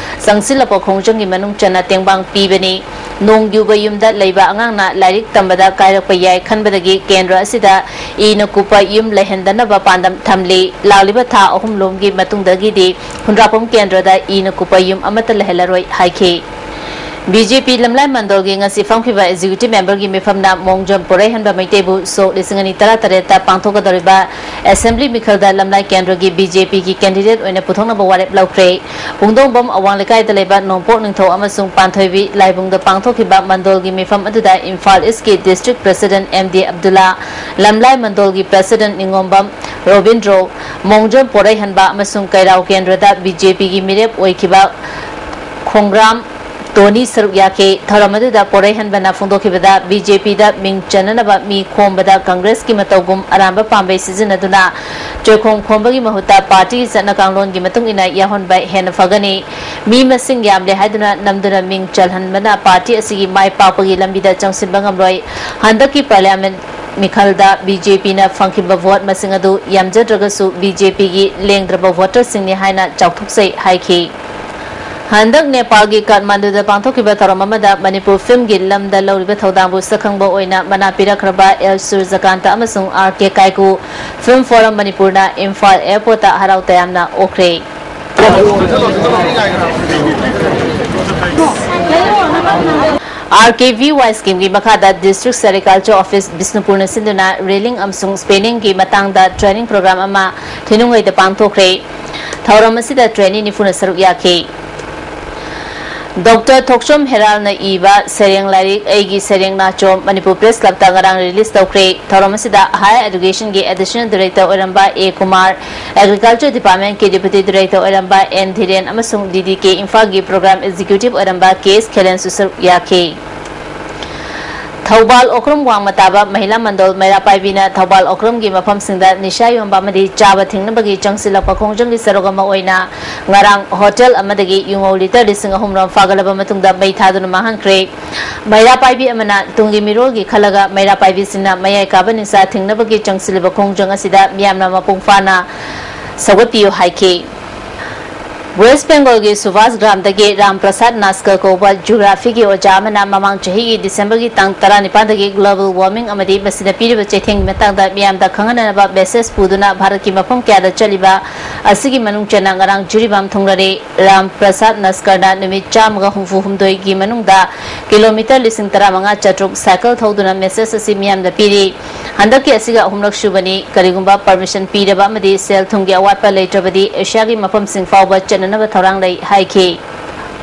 ꯆꯪꯁꯤꯜꯂꯛꯄ ꯈꯣꯡꯖꯪꯒꯤ ꯃꯅꯨꯡ ꯆꯟꯅ ꯇꯦꯡꯕꯥꯡ ꯄꯤꯕꯅꯤ꯫ ꯅꯣꯡ ꯌꯨꯕ ꯌꯨꯝꯗ ꯂꯩꯕ ꯑꯉꯥꯡꯅ ꯂꯥꯏꯔꯤꯛ ꯇꯝꯕꯗ ꯀꯥꯏꯔꯛꯄ ꯌꯥꯏ ꯈꯟꯕꯗꯒꯤ ꯀꯦꯟꯗ꯭ꯔ ꯑꯁꯤꯗ ꯏꯅ ꯀꯨꯞꯄ ꯌꯨꯝ ꯂꯩꯍꯟꯗꯅꯕ ꯄꯥꯟꯗꯝ ꯊꯝꯂꯤ꯫ ꯂꯥꯛꯂꯤꯕ ꯊꯥ ꯑꯍꯨꯝ ꯂꯣꯝꯒꯤ ꯃꯇꯨꯡꯗꯒꯤꯗꯤ ꯈꯨꯟꯗ꯭ꯔꯥꯛꯄꯝ ꯀꯦꯟꯗ꯭ꯔꯗ ꯏꯅ ꯀꯨꯞꯄ ꯌꯨꯝ ꯑꯃꯠꯇ ꯂꯩꯍꯜꯂꯔꯣꯏ ꯍꯥꯏꯈꯤ꯫ ꯕꯤ ꯖꯦ ꯄꯤ ꯂꯝꯂꯥꯏ ꯃꯟꯗꯣꯜꯒꯤ ꯉꯁꯤ ꯐꯝꯈꯤꯕ ꯑꯦꯛꯖꯤꯀ꯭ꯌꯨꯇꯤꯚ ꯃꯦꯝꯕꯔꯒꯤ ꯃꯤꯐꯝꯅ ꯃꯣꯡꯖꯝ ꯄꯣꯔꯩꯍꯟꯕ ꯃꯩꯇꯩꯕꯨ ꯁꯣꯛ ꯂꯤꯁꯤꯡ ꯑꯅꯤ ꯇꯔꯥ ꯇꯔꯦꯠꯇ ꯄꯥꯡꯊꯣꯛꯀꯗꯧꯔꯤꯕ ꯑꯦꯁꯦꯝꯕ꯭ꯂꯤ ꯃꯤꯈꯜꯗ ꯂꯝꯂꯥꯏ ꯀꯦꯟꯗ꯭ꯔꯒꯤ ꯕꯤ ꯖꯦ ꯄꯤꯒꯤ ꯀꯦꯟꯗꯤꯗꯦꯠ ꯑꯣꯏꯅ ꯄꯨꯊꯣꯛꯅꯕ ꯋꯥꯔꯦꯞ ꯂꯧꯈ꯭ꯔꯦ꯫ ꯄꯨꯡꯗꯣꯡꯕꯝ ꯑꯋꯥꯡ ꯂꯩꯀꯥꯏꯗ ꯂꯩꯕ ꯅꯣꯡꯄꯣꯛ ꯅꯤꯡꯊꯧ ꯑꯃꯁꯨꯡ ꯄꯥꯟꯊꯣꯏꯕꯤ ꯂꯥꯏꯕꯨꯡꯗ ꯄꯥꯡꯊꯣꯛꯈꯤꯕ ꯃꯟꯗꯣꯜꯒꯤ ꯃꯤꯐꯝ ꯑꯗꯨꯗ ꯏꯝꯐꯥꯜ ꯏꯁꯀꯤ district president M D Abdulla, Lamlai ꯃꯟꯗꯣꯜꯒꯤ ꯄ꯭ꯔꯁꯤꯗꯦꯟꯠ ꯅꯤꯉꯣꯝꯕꯝ ꯔꯣꯕꯤꯟꯗ꯭ꯔꯣ, ꯃꯣꯡꯖꯝ ꯄꯣꯔꯩꯍꯟꯕ ꯑꯃꯁꯨꯡ ꯀꯩꯔꯥꯎ ꯀꯦꯟꯗ꯭ꯔꯗ ꯕꯤ ꯖꯦ ꯄꯤꯒꯤ ꯃꯤꯔꯦꯞ ꯑꯣꯏꯈꯤꯕ ꯈꯣꯡꯒ꯭ꯔꯥꯝ ꯇꯣꯅꯤ ꯁꯔꯨꯛ ꯌꯥꯈꯤ꯫ ꯊꯧꯔꯝ ꯑꯗꯨꯗ ꯄꯣꯔꯩꯍꯟꯕꯅ ꯐꯣꯡꯗꯣꯛꯈꯤꯕꯗ, ꯕꯤ ꯖꯦ ꯄꯤꯗ ꯃꯤꯡ ꯆꯟꯅꯅꯕ ꯃꯤ ꯈꯣꯝꯕꯗ ꯀꯪꯒ꯭ꯔꯦꯁꯀꯤ ꯃꯇꯧꯒꯨꯝ ꯑꯔꯥꯟꯕ ꯄꯥꯝꯕꯩ ꯁꯤꯖꯤꯟꯅꯗꯨꯅ ꯆꯣꯏꯈꯣꯡ ꯈꯣꯝꯕꯒꯤ ꯃꯍꯨꯠꯇ ꯄꯥꯔꯇꯤꯒꯤ ꯆꯠꯅ ꯀꯥꯡꯂꯣꯟꯒꯤ ꯃꯇꯨꯡ ꯏꯟꯅ ꯌꯥꯎꯍꯟꯕ ꯍꯦꯟꯅ ꯐꯒꯅꯤ꯫ ꯃꯤ ꯃꯁꯤꯡ ꯌꯥꯝꯂꯦ ꯍꯥꯏꯗꯨꯅ ꯅꯝꯗꯨꯅ ꯃꯤꯡ ꯆꯜꯍꯟꯕꯅ ꯄꯥꯔꯇꯤ ꯑꯁꯤꯒꯤ ꯃꯥꯏ ꯄꯥꯛꯄꯒꯤ ꯂꯝꯕꯤꯗ ꯆꯪꯁꯤꯟꯕ ꯉꯝꯂꯣꯏ꯫ ꯍꯟꯗꯛꯀꯤ ꯄꯥꯔꯂꯤꯌꯥꯃꯦꯟꯠ ꯃꯤꯈꯜꯗ ꯕꯤ ꯖꯦ ꯄꯤꯅ ꯐꯪꯈꯤꯕ ꯚꯣꯠ ꯃꯁꯤꯡ ꯑꯗꯨ ꯌꯥꯝꯖꯗ꯭ꯔꯒꯁꯨ ꯕꯤ ꯖꯦ ꯄꯤꯒꯤ ꯂꯦꯡꯗ꯭ꯔꯕ ꯚꯣꯇꯔꯁꯤꯡꯅꯤ ꯍꯥꯏꯅ ꯆꯥꯎꯊꯣꯛꯆꯩ ꯍꯥꯏꯈꯤ꯫ ꯍꯟꯗꯛ ꯅꯦꯄꯥꯜꯒꯤ ꯀꯥꯊꯃꯥꯟꯗꯨꯗ ꯄꯥꯡꯊꯣꯛꯈꯤꯕ ꯊꯧꯔꯝ ꯑꯃꯗ ꯃꯅꯤꯄꯨꯔ ꯐꯤꯜꯝꯒꯤ ꯂꯝꯗ ꯂꯧꯔꯤꯕ ꯊꯧꯗꯥꯡꯕꯨ ꯁꯛꯈꯪꯕ ꯑꯣꯏꯅ ꯃꯅꯥ ꯄꯤꯔꯛꯈ꯭ꯔꯕ ꯑꯦꯜ ꯁꯨꯔꯖꯀꯥꯟꯇ ꯑꯃꯁꯨꯡ ꯑꯥꯔ ꯀꯦ ꯀꯥꯏꯀꯨ ꯐꯤꯜꯝ ꯐꯣꯔꯝ ꯃꯅꯤꯄꯨꯔꯅ ꯏꯝꯐꯥꯜ ꯑꯦꯌꯔꯄꯣꯔꯠꯇ ꯍꯔꯥꯎ ꯇꯌꯥꯝꯅ ꯑꯣꯛꯈ꯭ꯔꯦ꯫ ꯑꯥꯔ ꯀꯦ ꯚꯤ ꯋꯥꯏ ꯁ꯭ꯀꯤꯝꯒꯤ ꯃꯈꯥꯗ ꯗꯤꯁꯇ꯭ꯔꯤꯛ ꯁꯦꯔꯤꯀꯜꯆꯔ ꯑꯣꯐꯤꯁ ꯕꯤꯁꯅꯨꯄꯨꯔꯅ ꯁꯤꯟꯗꯨꯅ ꯔꯦꯂꯤꯡ ꯑꯃꯁꯨꯡ ꯁ꯭ꯄꯦꯅꯤꯡꯒꯤ ꯃꯇꯥꯡꯗ ꯇ꯭ꯔꯦꯅꯤꯡ ꯄ꯭ꯔꯣꯒ꯭ꯔꯥꯝ ꯑꯃ ꯊꯤꯅꯨꯡꯒꯩꯗ ꯄꯥꯡꯊꯣꯛꯈ꯭ꯔꯦ꯫ ꯊꯧꯔꯝ ꯑꯁꯤꯗ ꯇ꯭ꯔꯦꯅꯤ ꯅꯤꯐꯨꯅ ꯁꯔꯨꯛ ꯌꯥꯈꯤ꯫ ꯗꯣꯛꯇꯔ ꯊꯣꯛꯆꯣꯝ ꯍꯦꯔꯥꯜꯅ ꯏꯕ ꯁꯩꯔꯦꯡ ꯂꯥꯏꯔꯤꯛ ꯑꯩꯒꯤ ꯁꯩꯔꯦꯡ ꯅꯥꯆꯣꯝ ꯃꯅꯤꯄꯨꯔ ꯄ꯭ꯔꯦꯁ ꯀ꯭ꯂꯕꯇ ꯉꯔꯥꯡ ꯔꯤꯂꯤꯖ ꯇꯧꯈ꯭ꯔꯦ꯫ ꯊꯧꯔꯝ ꯑꯁꯤꯗ ꯍꯥꯌꯔ ꯑꯦꯖꯨꯀꯦꯁꯟꯒꯤ ꯑꯦꯗꯤꯁꯅꯦꯜ ꯗꯥꯏꯔꯦꯛꯇꯔ ꯑꯣꯏꯔꯝꯕ ꯑꯦ ꯀꯨꯃꯥꯔ, ꯑꯦꯒ꯭ꯔꯤꯀꯜꯆꯔ ꯗꯤꯄꯥꯔꯠꯃꯦꯟꯠꯀꯤ ꯗꯦꯄ꯭ꯌꯨꯇꯤ ꯗꯥꯏꯔꯦꯛꯇꯔ ꯑꯣꯏꯔꯝꯕ ꯑꯦꯟ ꯙꯤꯔꯦꯟ ꯑꯃꯁꯨꯡ ꯗꯤ ꯗꯤ ꯀꯦ ꯏꯝꯐꯥꯜꯒꯤ ꯄ꯭ꯔꯣꯒ꯭ꯔꯥꯝ ꯑꯦꯛꯖꯤꯀ꯭ꯌꯨꯇꯤꯚ ꯑꯣꯏꯔꯝꯕ ꯀꯦ ꯑꯦꯁ ꯈꯦꯂꯦꯟꯁꯨ ꯁꯔꯨꯛ ꯌꯥꯈꯤ꯫ ꯊꯧꯕꯥꯜ ꯑꯣꯀ꯭ꯔꯝ ꯋꯥꯡꯃ ꯇꯥꯕ ꯃꯍꯤꯂꯥ ꯃꯟꯗꯜ ꯃꯩꯔꯥ ꯄꯥꯏꯕꯤꯅ ꯊꯧꯕꯥꯜ ꯑꯣꯀ꯭ꯔꯝꯒꯤ ꯃꯐꯝꯁꯤꯡꯗ ꯅꯤꯁꯥ ꯌꯣꯟꯕ ꯑꯃꯗꯤ ꯆꯥꯕ ꯊꯤꯡꯅꯕꯒꯤ ꯆꯪꯁꯤꯜꯂꯛꯄ ꯈꯣꯡꯖꯪꯒꯤ ꯁꯔꯨꯛ ꯑꯃ ꯑꯣꯏꯅ ꯉꯔꯥꯡ ꯍꯣꯇꯦꯜ ꯑꯃꯗꯒꯤ ꯌꯨꯉꯧ ꯂꯤꯇꯔ ꯂꯤꯁꯤꯡ ꯑꯍꯨꯝ ꯔꯣꯝ ꯐꯥꯒꯠꯂꯕ ꯃꯇꯨꯡꯗ ꯃꯩ ꯊꯥꯗꯨꯅ ꯃꯥꯡꯍꯟꯈ꯭ꯔꯦ꯫ ꯃꯩꯔꯥ ꯄꯥꯏꯕꯤ ꯑꯃꯅ ꯇꯨꯡꯒꯤ ꯃꯤꯔꯣꯜꯒꯤ ꯈꯜꯂꯒ ꯃꯩꯔꯥ ꯄꯥꯏꯕꯤꯁꯤꯡꯅ ꯃꯌꯥꯏ ꯀꯥꯕ ꯅꯤꯁꯥ ꯊꯤꯡꯅꯕꯒꯤ ꯆꯪꯁꯤꯜꯂꯤꯕ ꯈꯣꯡꯖꯪ ꯑꯁꯤꯗ ꯃꯤꯌꯥꯝꯅ ꯃꯄꯨꯡ ꯐꯥꯅ ꯁꯧꯒꯠꯄꯤꯌꯨ ꯍꯥꯏꯈꯤ꯫ ꯋꯦꯁ꯭ꯠ ꯕꯦꯡꯒꯜꯒꯤ ꯁꯨꯚꯥꯁ ꯒ꯭ꯔꯥꯝꯗꯒꯤ ꯔꯥꯝ ꯄ꯭ꯔꯁꯥꯗ ꯅꯥꯁꯀꯔ ꯀꯧꯕ ꯖꯤꯑꯣꯒ꯭ꯔꯥꯐꯤꯒꯤ ꯑꯣꯖꯥ ꯑꯃꯅ ꯃꯃꯥꯡ ꯆꯍꯤꯒꯤ ꯗꯤꯁꯦꯝꯕꯔꯒꯤ ꯇꯥꯡ ꯇꯔꯥꯅꯤꯄꯥꯟꯗꯒꯤ ꯒ꯭ꯂꯣꯕꯜ ꯋꯥꯔꯃꯤꯡ ꯑꯃꯗꯤ ꯃꯁꯤꯅ ꯄꯤꯔꯤꯕ ꯆꯩꯊꯦꯡꯒꯤ ꯃꯇꯥꯡꯗ ꯃꯤꯌꯥꯝꯗ ꯈꯪꯍꯟꯅꯅꯕ ꯃꯦꯁꯦꯖ ꯄꯨꯗꯨꯅ ꯚꯥꯔꯠꯀꯤ ꯃꯐꯝ ꯀꯌꯥꯗ ꯆꯠꯂꯤꯕ ꯑꯁꯤꯒꯤ ꯃꯅꯨꯡ ꯆꯟꯅ ꯉꯔꯥꯡ ꯖꯤꯔꯤꯕꯥꯝ ꯊꯨꯡꯂꯔꯦ꯫ ꯔꯥꯝ ꯄ꯭ꯔꯁꯥꯗ ꯅꯥꯁꯀꯔꯅ ꯅꯨꯃꯤꯠ ꯆꯥꯝꯃꯒ ꯍꯨꯝꯐꯨ ꯍꯨꯝꯗꯣꯏꯒꯤ ꯃꯅꯨꯡꯗ ꯀꯤꯂꯣꯃꯤꯇꯔ ꯂꯤꯁꯤꯡ ꯇꯔꯥꯃꯉꯥ ꯆꯥꯇ꯭ꯔꯨꯛ ꯁꯥꯏꯀꯜ ꯊꯧꯗꯨꯅ ꯃꯦꯁꯦꯖ ꯑꯁꯤ ꯃꯤꯌꯥꯝꯗ ꯄꯤꯔꯤ꯫ ꯍꯟꯗꯛꯀꯤ ꯑꯁꯤꯒ ꯑꯍꯨꯝꯂꯛ ꯁꯨꯕꯅꯤ꯫ ꯀꯔꯤꯒꯨꯝꯕ ꯄꯔꯃꯤꯁꯟ ꯄꯤꯔꯕ ꯑꯃꯗꯤ ꯁꯦꯜ ꯊꯨꯝꯒꯤ ꯑꯋꯥꯠꯄ ꯂꯩꯇ꯭ꯔꯕꯗꯤ ꯑꯦꯁꯤꯌꯥꯒꯤ ꯃꯐꯝꯁꯤꯡ ꯐꯥꯎꯕ ꯆꯠꯅꯅꯕ ꯊꯧꯔꯥꯡ ꯂꯩ ꯍꯥꯏꯈꯤ꯫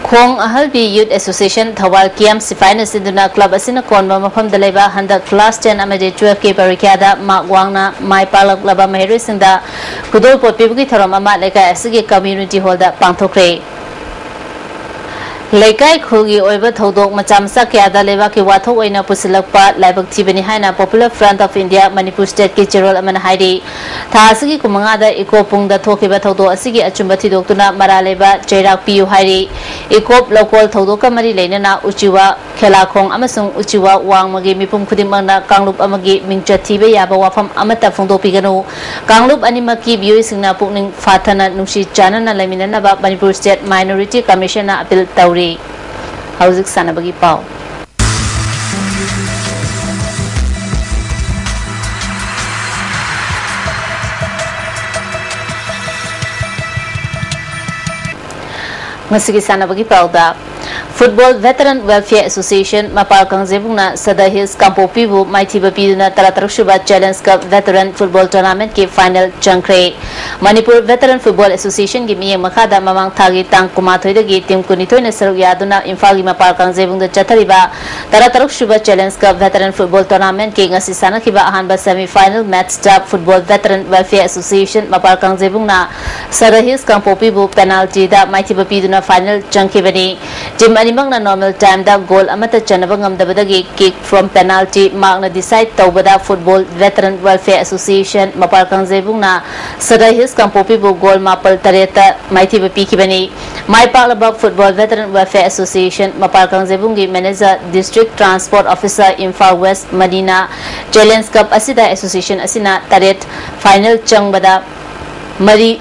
ꯈꯣꯡ ꯑꯍꯜꯕꯤ ꯌꯨꯠ ꯑꯦꯁꯣꯁꯤꯌꯦꯁꯟ ꯊꯧꯕꯥꯜ ꯀꯤꯌꯥꯝ ꯁꯤꯐꯥꯏꯅ ꯁꯤꯟꯗꯨꯅ ꯀ꯭ꯂꯕ ꯑꯁꯤꯅ ꯀꯣꯟꯕ ꯃꯐꯝꯗ ꯂꯩꯕ ꯍꯟꯗꯛ ꯀ꯭ꯂꯥꯁ ꯇꯦꯟ ꯑꯃꯗꯤ ꯇꯨꯋꯦꯜꯐꯀꯤ ꯄꯔꯤꯈ꯭ꯌꯥꯗ ꯃꯥꯔꯛ ꯋꯥꯡꯅ ꯃꯥꯏ ꯄꯥꯛꯂꯛꯂꯕ ꯃꯍꯩꯔꯣꯏꯁꯤꯡꯗ ꯈꯨꯗꯣꯜꯄꯣꯠ ꯄꯤꯕꯒꯤ ꯊꯧꯔꯝ ꯑꯃ ꯂꯩꯀꯥꯏ ꯑꯁꯤꯒꯤ ꯀꯝꯃ꯭ꯌꯨꯅꯤꯇꯤ ꯍꯣꯜꯗ ꯄꯥꯡꯊꯣꯛꯈ꯭ꯔꯦ꯫ ꯂꯩꯀꯥꯏ ꯈꯨꯜꯒꯤ ꯑꯣꯏꯕ ꯊꯧꯗꯣꯛ ꯃꯆꯥ ꯃꯆꯥ ꯀꯌꯥꯗ ꯂꯩꯕꯥꯛꯀꯤ ꯋꯥꯊꯣꯛ ꯑꯣꯏꯅ ꯄꯨꯁꯤꯜꯂꯛꯄ ꯂꯥꯏꯕꯛ ꯊꯤꯕꯅꯤ ꯍꯥꯏꯅ Popular Front of India Manipur ꯁ꯭ꯇꯦꯠꯀꯤ ꯆꯦꯔꯣꯜ ꯑꯃꯅ ꯍꯥꯏꯔꯤ꯫ ꯊꯥ ꯑꯁꯤꯒꯤ ꯀꯨꯟꯃꯉꯥꯗ ꯏꯀꯣꯞ ꯄꯨꯡꯗ ꯊꯣꯛꯈꯤꯕ ꯊꯧꯗꯣꯛ ꯑꯁꯤꯒꯤ ꯑꯆꯨꯝꯕ ꯊꯤꯗꯣꯛꯇꯨꯅ ꯃꯔꯥꯜ ꯂꯩꯕ ꯆꯩꯔꯥꯛ ꯄꯤꯌꯨ ꯍꯥꯏꯔꯤ꯫ ꯏꯀꯣꯞ ꯂꯧꯀꯣꯜ ꯊꯧꯗꯣꯛꯀ ꯃꯔꯤ ꯂꯩꯅꯅ ꯎꯆꯤꯋꯥ, ꯈꯦꯂꯥꯈꯣꯡ ꯑꯃꯁꯨꯡ ꯎꯆꯤꯋꯥ ꯋꯥꯡꯃꯒꯤ ꯃꯤꯄꯨꯝ ꯈꯨꯗꯤꯡꯃꯛꯅ ꯀꯥꯡꯂꯨꯞ ꯑꯃꯒꯤ ꯃꯤꯡꯆꯠ ꯊꯤꯕ ꯌꯥꯕ ꯋꯥꯐꯝ ꯑꯃꯠꯇ ꯐꯣꯡꯗꯣꯛꯄꯤꯒꯅꯨ꯫ ꯀꯥꯡꯂꯨꯞ ꯑꯅꯤꯃꯛꯀꯤ ꯃꯤꯑꯣꯏꯁꯤꯡꯅ ꯄꯨꯛꯅꯤꯡ ꯐꯥꯊꯅ ꯅꯨꯡꯁꯤ ꯆꯥꯟꯅꯅ ꯂꯩꯃꯤꯟꯅꯅꯕ ꯃꯅꯤꯄꯨꯔ ꯁ꯭ꯇꯦꯠ ꯃꯥꯏꯅꯣꯔꯤꯇꯤ ꯀꯃꯤꯁꯟꯅ ꯑꯄꯤꯜ ꯇꯧꯔꯤ꯫ ꯍꯧꯖꯤꯛ ꯁꯥꯟꯅꯕꯒꯤ ꯄꯥꯎ꯫ ꯉꯁꯤꯒꯤ ꯁꯥꯟꯅꯕꯒꯤ ꯄꯥꯎꯗ, Football Veteran Welfare Association ꯃꯄꯥꯜ ꯀꯥꯡꯖꯩꯕꯨꯡꯅ ꯁꯗꯔ ꯍꯤꯜꯁ ꯀꯥꯡꯄꯣꯛꯄꯤꯕꯨ ꯃꯥꯏꯊꯤꯕ ꯄꯤꯗꯨꯅ ꯇꯔꯥꯇꯔꯨꯛ ꯁꯨꯕ ꯆꯦꯂꯦꯟꯖ ꯀꯞ ꯚꯦꯇꯔꯟ ꯐꯨꯠꯕꯣꯜ ꯇꯣꯔꯅꯥꯃꯦꯟꯠꯀꯤ ꯐꯥꯏꯅꯦꯜ ꯆꯪꯈ꯭ꯔꯦ꯫ ꯃꯅꯤꯄꯨꯔ ꯚꯦꯇꯔꯟ ꯐꯨꯠꯕꯣꯜ ꯑꯦꯁꯣꯁꯤꯌꯦꯁꯟꯒꯤ ꯃꯤꯠꯌꯦꯡ ꯃꯈꯥꯗ ꯃꯃꯥꯡ ꯊꯥꯒꯤ ꯇꯥꯡ ꯀꯨꯟꯃꯥꯊꯣꯏꯗꯒꯤ ꯇꯤꯝ ꯀꯨꯟꯅꯤꯊꯣꯏꯅ ꯁꯔꯨꯛ ꯌꯥꯗꯨꯅ ꯏꯝꯐꯥꯜꯒꯤ ꯃꯄꯥꯜ ꯀꯥꯡꯖꯩꯕꯨꯡꯗ ꯆꯠꯊꯔꯤꯕ ꯇꯔꯥꯇꯔꯨꯛ ꯁꯨꯕ ꯆꯦꯂꯦꯟꯖ ꯀꯞ ꯚꯦꯇꯔꯟ ꯐꯨꯠꯕꯣꯜ ꯇꯣꯔꯅꯥꯃꯦꯟꯠꯀꯤ ꯉꯁꯤ ꯁꯥꯟꯅꯈꯤꯕ ꯑꯍꯥꯟꯕ ꯁꯦꯃꯤ ꯐꯥꯏꯅꯦꯜ ꯃꯦꯠꯆꯇ football veteran welfare association Mapal ꯀꯥꯡꯖꯩꯕꯨꯡꯅ ꯁꯗꯔ ꯍꯤꯜꯁ ꯀꯥꯡꯄꯣꯛꯄꯤꯕꯨ ꯄꯦꯅꯥꯜꯇꯤꯗ ꯃꯥꯏꯊꯤꯕ ꯄꯤꯗꯨꯅ ꯐꯥꯏꯅꯦꯜ ꯆꯪꯈꯤꯕꯅꯤ꯫ ꯇꯤꯝ ꯑꯅꯤꯃꯛꯅ ꯅꯣꯔꯃꯦꯜ ꯇꯥꯏꯝꯗ ꯒꯣꯜ ꯑꯃꯠꯇ ꯆꯟꯅꯕ ꯉꯝꯗꯕꯗꯒꯤ ꯀꯤꯛ ꯐ꯭ꯔꯣꯝ ꯄꯦꯅꯥꯜꯇꯤ ꯃꯥꯔꯛꯅ ꯗꯤꯁꯥꯏꯗ ꯇꯧꯕꯗ football veteran welfare association Mapal ꯀꯥꯡꯖꯩꯕꯨꯡꯅ ꯁꯗꯔ ꯍꯤꯜꯁ ꯀꯥꯡꯄꯣꯛꯄꯤꯕꯨ ꯒꯣꯜ ꯃꯥꯄꯜ ꯇꯔꯦꯠꯇ ꯃꯥꯏꯊꯤꯕ ꯄꯤꯈꯤꯕꯅꯤ꯫ ꯃꯥꯏ ꯄꯥꯛꯂꯕ football veteran welfare association Mapal ꯀꯥꯡꯖꯩꯕꯨꯡꯒꯤ manager district transport officer Imphal west ꯃꯅꯤꯅ ꯆꯦꯂꯦꯟꯖ ꯀꯞ ꯑꯁꯤꯗ ꯑꯦꯁꯣꯁꯤꯌꯦꯁꯟ ꯑꯁꯤꯅ ꯇꯔꯦꯠ ꯐꯥꯏꯅꯦꯜ ꯆꯪꯕꯗ ꯃꯔꯤ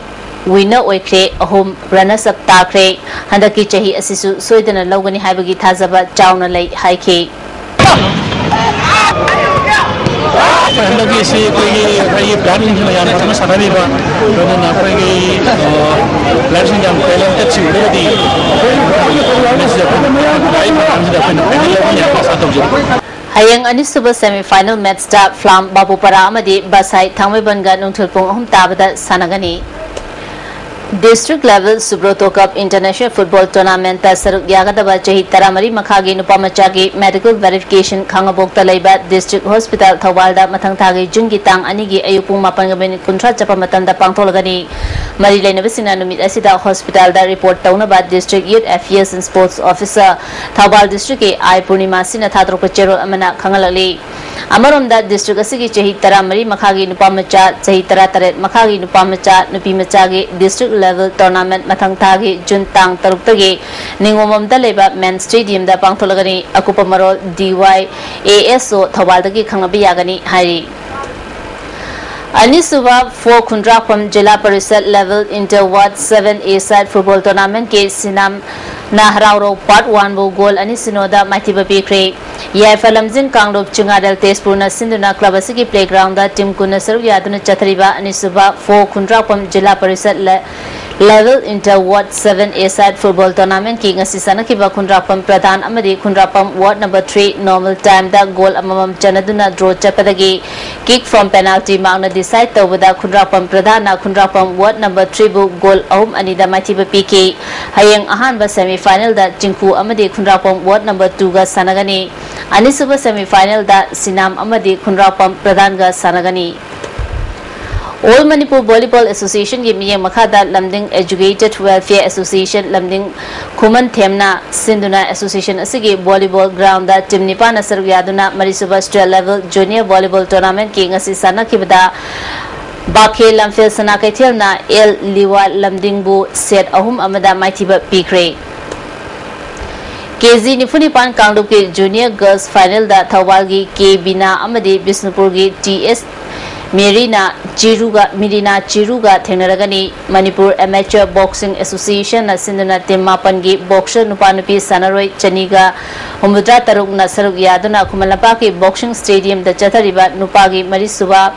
ꯋꯤꯟꯅꯔ ꯑꯣꯏꯈ꯭ꯔꯦ, ꯑꯍꯨꯝ ꯔꯅꯔꯁ ꯑꯞ ꯇꯥꯈ꯭ꯔꯦ꯫ ꯍꯟꯗꯛꯀꯤ ꯆꯍꯤ ꯑꯁꯤꯁꯨ ꯁꯣꯏꯗꯅ ꯂꯧꯒꯅꯤ ꯍꯥꯏꯕꯒꯤ ꯊꯥꯖꯕ ꯆꯥꯎꯅ ꯂꯩ ꯍꯥꯏꯈꯤ꯫ ꯍꯟꯗꯛꯀꯤꯁꯤ ꯑꯩꯈꯣꯏꯒꯤ ꯑꯩꯒꯤ ꯄ꯭ꯂꯦꯌꯔꯁꯤꯡꯁꯤꯅ ꯌꯥꯝ ꯐꯖꯅ ꯁꯥꯟꯅꯕꯤꯕ, ꯑꯗꯨꯅ ꯑꯩꯈꯣꯏꯒꯤ ꯄ꯭ꯂꯦꯌꯔꯁꯤꯡ ꯌꯥꯝ ꯇꯦꯂꯦꯟꯇꯦꯠꯁꯤ ꯎꯔꯒꯗꯤ ꯃꯁꯤꯗ ꯑꯩꯈꯣꯏꯅ ꯐꯥꯏꯅꯦꯜ ꯂꯧꯒꯅꯤ ꯍꯥꯏꯅ ꯑꯥꯁꯥ ꯇꯧꯖꯩ꯫ ꯍꯌꯦꯡ ꯑꯅꯤꯁꯨꯕ ꯁꯦꯃꯤ ꯐꯥꯏꯅꯦꯜ ꯃꯦꯠꯆꯇ ꯐ꯭ꯂꯥꯝ ꯕꯥꯕꯨꯄꯥꯔꯥ ꯑꯃꯗꯤ ꯕꯁꯥꯏ ꯊꯥꯡꯃꯩꯕꯟꯒ ꯅꯨꯡꯊꯤꯜ ꯄꯨꯡ ꯑꯍꯨꯝ ꯇꯥꯕꯗ ꯁꯥꯟꯅꯒꯅꯤ꯫ ꯗꯤꯁꯇ꯭ꯔꯤꯛ ꯂꯦꯚꯦꯜ ꯁꯨꯕ꯭ꯔꯣꯇꯣ ꯀꯞ ꯏꯟꯇꯔꯅꯦꯁꯅꯦꯜ ꯐꯨꯠꯕꯣꯜ ꯇꯣꯔꯅꯥꯃꯦꯟꯠꯇ ꯁꯔꯨꯛ ꯌꯥꯒꯗꯕ ꯆꯍꯤ ꯇꯔꯥꯃꯔꯤ ꯃꯈꯥꯒꯤ ꯅꯨꯄꯥ ꯃꯆꯥꯒꯤ ꯃꯦꯗꯤꯀꯦꯜ ꯚꯦꯔꯤꯐꯤꯀꯦꯁꯟ ꯈꯥꯡꯉꯕꯣꯛꯇ ꯂꯩꯕ ꯗꯤꯁꯇ꯭ꯔꯤꯛ ꯍꯣꯁꯄꯤꯇꯥꯜ ꯊꯧꯕꯥꯜꯗ ꯃꯊꯪ ꯊꯥꯒꯤ ꯖꯨꯟꯒꯤ ꯇꯥꯡ ꯑꯅꯤꯒꯤ ꯑꯌꯨꯛ ꯄꯨꯡ ꯃꯥꯄꯟꯒ ꯃꯤꯅꯤꯠ ꯀꯨꯟꯊ꯭ꯔꯥ ꯆꯠꯄ ꯃꯇꯝꯗ ꯄꯥꯡꯊꯣꯛꯂꯒꯅꯤ꯫ ꯃꯔꯤ ꯂꯩꯅꯕꯁꯤꯡꯅ ꯅꯨꯃꯤꯠ ꯑꯁꯤꯗ ꯍꯣꯁꯄꯤꯇꯥꯜꯗ ꯔꯤꯄꯣꯔꯠ ꯇꯧꯅꯕ district youth affairs and sports officer Thoubal ꯗꯤꯁꯇ꯭ꯔꯤꯛꯀꯤ ꯑꯥꯏ ꯄꯨꯔꯅꯤꯃꯥ ꯁꯤꯅ ꯊꯥꯗꯣꯔꯛꯄ ꯆꯦꯔꯣꯜ ꯑꯃꯅ ꯈꯪꯍꯜꯂꯛꯂꯤ꯫ ꯑꯃꯔꯣꯝꯗ ꯗꯤꯁꯇ꯭ꯔꯤꯛ ꯑꯁꯤꯒꯤ ꯆꯍꯤ ꯇꯔꯥꯃꯔꯤ ꯃꯈꯥꯒꯤ ꯅꯨꯄꯥ ꯃꯆꯥ, ꯆꯍꯤ ꯇꯔꯥꯇꯔꯦꯠ ꯃꯈꯥꯒꯤ ꯅꯨꯄꯥ ꯃꯆꯥ, ꯅꯨꯄꯤ ꯃꯆꯥꯒꯤ ꯗꯤꯁꯇ꯭ꯔꯤꯛ ꯂꯦꯚꯦꯜ ꯇꯣꯔꯅꯥꯃꯦꯟꯠ ꯃꯊꯪ ꯊꯥꯒꯤ ꯖꯨꯟ ꯇꯥꯡ ꯇꯔꯨꯛꯇꯒꯤ ꯅꯤꯉꯣꯝꯕꯝꯗ ꯂꯩꯕ ꯃꯦꯟ ꯁ꯭ꯇꯦꯗꯤꯌꯝꯗ ꯄꯥꯡꯊꯣꯛꯂꯒꯅꯤ꯫ ꯑꯀꯨꯞꯄ ꯃꯔꯣꯜ ꯗꯤ ꯋꯥꯏ ꯑꯦ ꯑꯦꯁ ꯑꯣ ꯊꯧꯕꯥꯜꯗꯒꯤ ꯈꯪꯅꯕ ꯌꯥꯒꯅꯤ ꯍꯥꯏꯔꯤ꯫ ꯑꯅꯤꯁꯨꯕ ꯐꯣ ꯈꯨꯟꯗ꯭ꯔꯥꯛꯐꯝ ꯖꯤꯂꯥ ꯄꯔꯤꯁꯠ ꯂꯦꯚꯦꯜ ꯏꯟꯇꯔ ꯋꯥꯔꯗ ꯁꯚꯦꯟ ꯑꯦ ꯁꯥꯏꯗ ꯐꯨꯠꯕꯣꯜ ꯇꯣꯔꯅꯥꯃꯦꯟꯠꯀꯤ ꯁꯤꯅꯥꯝ ꯅ ꯍꯔꯥꯎꯔꯧ ꯄꯥꯔꯠ ꯋꯥꯟꯕꯨ ꯒꯣꯜ ꯑꯅꯤ ꯁꯤꯅꯣꯗ ꯃꯥꯏꯊꯤꯕ ꯄꯤꯈ꯭ꯔꯦ꯫ ꯌꯥꯏꯐ ꯂꯝꯖꯤꯡ ꯀꯥꯡꯂꯨꯞ ꯆꯤꯡꯉꯥꯔꯦꯜ ꯇꯦꯖꯄꯨꯔꯅ ꯁꯤꯟꯗꯨꯅ ꯀ꯭ꯂꯕ ꯑꯁꯤꯒꯤ ꯄ꯭ꯂꯦꯒ꯭ꯔꯥꯎꯟꯗ ꯇꯤꯝ ꯀꯨꯟꯅ ꯁꯔꯨꯛ ꯌꯥꯗꯨꯅ ꯆꯠꯊꯔꯤꯕ ꯑꯅꯤꯁꯨꯕ ꯐꯣ ꯈꯨꯟꯗ꯭ꯔꯥꯛꯐꯝ ꯖꯤꯂꯥ ꯄꯔꯤꯁꯠ ꯂꯦ-, Level Inter Ward seven A-side football tournamentꯀꯤ ꯉꯁꯤ ꯁꯥꯟꯅꯈꯤꯕ ꯈꯨꯟꯗ꯭ꯔꯥꯛꯄꯝ ꯄ꯭ꯔꯙꯥꯟ ꯑꯃꯗꯤ ꯈꯨꯟꯗ꯭ꯔꯥꯛꯄꯝ Ward number three normal timeꯗ goal ꯑꯃꯃꯝ ꯆꯟꯅꯗꯨꯅ draw ꯆꯠꯄꯗꯒꯤ kick from penalty markꯅ decide ꯇꯧꯕꯗ ꯈꯨꯟꯗ꯭ꯔꯥꯛꯄꯝ ꯄ꯭ꯔꯙꯥꯟꯅ ꯈꯨꯟꯗ꯭ꯔꯥꯛꯄꯝ Ward number threeꯕꯨ goal ꯑꯍꯨꯝ ꯑꯅꯤꯗ ꯃꯥꯏꯊꯤꯕ ꯄꯤꯈꯤ꯫ ꯍꯌꯦꯡ ꯑꯍꯥꯟꯕ semifinalꯗ ꯆꯤꯡꯈꯨ ꯑꯃꯗꯤ ꯈꯨꯟꯗ꯭ꯔꯥꯛꯄꯝ Ward number twoꯒ ꯁꯥꯟꯅꯒꯅꯤ꯫ ꯑꯅꯤꯁꯨꯕ semifinalꯗ ꯁꯤꯅꯥꯝ ꯑꯃꯗꯤ ꯈꯨꯟꯗ꯭ꯔꯥꯛꯄꯝ ꯄ꯭ꯔꯙꯥꯟꯒ ꯁꯥꯟꯅꯒꯅꯤ꯫ All Manipur Volleyball Associationꯒꯤ ꯃꯤꯠꯌꯦꯡ ꯃꯈꯥꯗ ꯂꯝꯗꯤꯡ Educated Welfare Association ꯂꯝꯗꯤꯡ ꯈꯨꯃꯟꯊꯦꯝꯅ ꯁꯤꯟꯗꯨꯅ association ꯑꯁꯤꯒꯤ volleyball groundꯗ team ꯅꯤꯄꯥꯟꯅ ꯁꯔꯨꯛ ꯌꯥꯗꯨꯅ ꯃꯔꯤꯁꯨꯕ state level junior volleyball tournamentꯀꯤ ꯉꯁꯤ ꯁꯥꯟꯅꯈꯤꯕꯗ ꯕꯥꯈꯦ ꯂꯝꯐꯦꯜ ꯁꯅꯥ ꯀꯩꯊꯦꯜꯅ ꯑꯦꯜ ꯂꯤꯋꯥ ꯂꯝꯗꯤꯡꯕꯨ set ꯑꯍꯨꯝ ꯑꯃꯗ ꯃꯥꯏꯊꯤꯕ ꯄꯤꯈ꯭ꯔꯦ꯫ KG ꯅꯤꯐꯨ ꯅꯤꯄꯥꯟ ꯀꯥꯡꯂꯨꯞꯀꯤ junior girls finalꯗ ꯊꯧꯕꯥꯜꯒꯤ ꯀꯦ ꯕꯤꯅꯥ ꯑꯃꯗꯤ ꯕꯤꯁꯅꯨꯄꯨꯔꯒꯤ ꯇꯤ ꯑꯦꯁ ꯃꯦꯔꯤꯅ ꯆꯤꯔꯨꯒ, ꯃꯤꯔꯤꯅꯥ ꯆꯤꯔꯨꯒ ꯊꯦꯡꯅꯔꯒꯅꯤ꯫ ꯃꯅꯤꯄꯨꯔ Amateur Boxing Associationꯅ ꯁꯤꯟꯗꯨꯅ team ꯃꯥꯄꯟꯒꯤ boxer ꯅꯨꯄꯥ ꯅꯨꯄꯤ ꯁꯥꯟꯅꯔꯣꯏ ꯆꯅꯤꯒ ꯍꯨꯝꯐꯨꯇꯔꯥ ꯇꯔꯨꯛꯅ ꯁꯔꯨꯛ ꯌꯥꯗꯨꯅ ꯈꯨꯃꯟ ꯂꯝꯄꯥꯛꯀꯤ boxing stadiumꯗ ꯆꯠꯊꯔꯤꯕ ꯅꯨꯄꯥꯒꯤ ꯃꯔꯤꯁꯨꯕ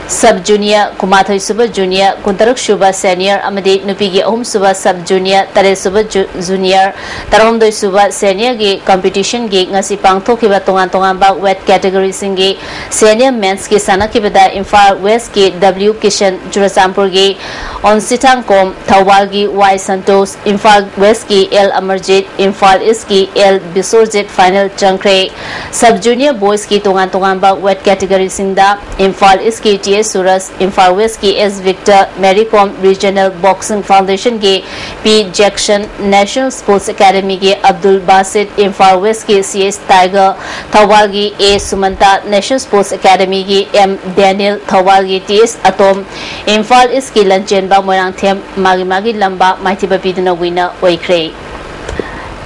sub junior, ꯀꯨꯟꯃꯥꯊꯣꯏ ꯁꯨꯕ junior, ꯀꯨꯟꯇꯔꯨꯛ ꯁꯨꯕ senior ꯑꯃꯗꯤ ꯅꯨꯄꯤꯒꯤ ꯑꯍꯨꯝ ꯁꯨꯕ sub junior, ꯇꯔꯦꯠ ꯁꯨꯕ ju-, junior, ꯇꯔꯥꯍꯨꯝꯗꯣꯏ ꯁꯨꯕ seniorꯒꯤ competitionꯒꯤ ꯉꯁꯤ ꯄꯥꯡꯊꯣꯛꯈꯤꯕ ꯇꯣꯉꯥꯟ ꯇꯣꯉꯥꯟꯕ weight categoryꯁꯤꯡꯒꯤ senior mensꯀꯤ ꯁꯥꯟꯅꯈꯤꯕꯗ Imphal Westꯀꯤ W Kishan, ꯆꯨꯔꯆꯥꯟꯄꯨꯔꯒꯤ ꯑꯣꯟꯁꯤꯊꯥꯡꯀꯣꯝ, ꯊꯧꯕꯥꯜꯒꯤ ꯋꯥꯏ ꯁꯟꯇꯣꯁ, ꯏꯝꯐꯥꯜ Westꯀꯤ ꯑꯦꯜ ꯑꯃꯔꯖꯤꯠ, ꯏꯝꯐꯥꯜ Eastꯀꯤ ꯑꯦꯜ ꯕꯤꯁꯣꯔꯖꯤꯠ final ꯆꯪꯈ꯭ꯔꯦ꯫ Sub junior boysꯀꯤ ꯇꯣꯉꯥꯟ ꯇꯣꯉꯥꯟꯕ weight categoryꯁꯤꯡꯗ ꯏꯝꯐꯥꯜ Eastꯀꯤ ꯇꯤ ꯑꯦꯁ ꯁꯨꯔꯖ, ꯏꯝꯐꯥꯜ Westꯀꯤ S Victor, Mary Kom Regional Boxing Foundationꯒꯤ ꯄꯤ ꯖꯦꯛꯁꯟ, National Sports Academyꯒꯤ ꯑꯕꯗꯨꯜ ꯕꯥꯁꯤꯠ, ꯏꯝꯐꯥꯜ Westꯀꯤ ꯁꯤ ꯑꯦꯁ ꯇꯥꯏꯒꯔ, ꯊꯧꯕꯥꯜꯒꯤ ꯑꯦ ꯁꯨꯃꯟꯇꯥ, National Sports Academyꯒꯤ ꯑꯦꯝ ꯗꯦꯅꯤꯜ, ꯊꯧꯕꯥꯜꯒꯤ ꯇꯤ ꯑꯦꯁ ꯑꯇꯣꯝ, ꯏꯝꯐꯥꯜ Eastꯀꯤ ꯂꯟꯆꯦꯟꯕ ꯃꯣꯏꯔꯥꯡꯊꯦꯝ ꯃꯥꯒꯤ ꯃꯥꯒꯤ ꯂꯝꯕꯥ ꯃꯥꯏꯊꯤꯕ ꯄꯤꯗꯨꯅ winner ꯑꯣꯏꯈ꯭ꯔꯦ꯫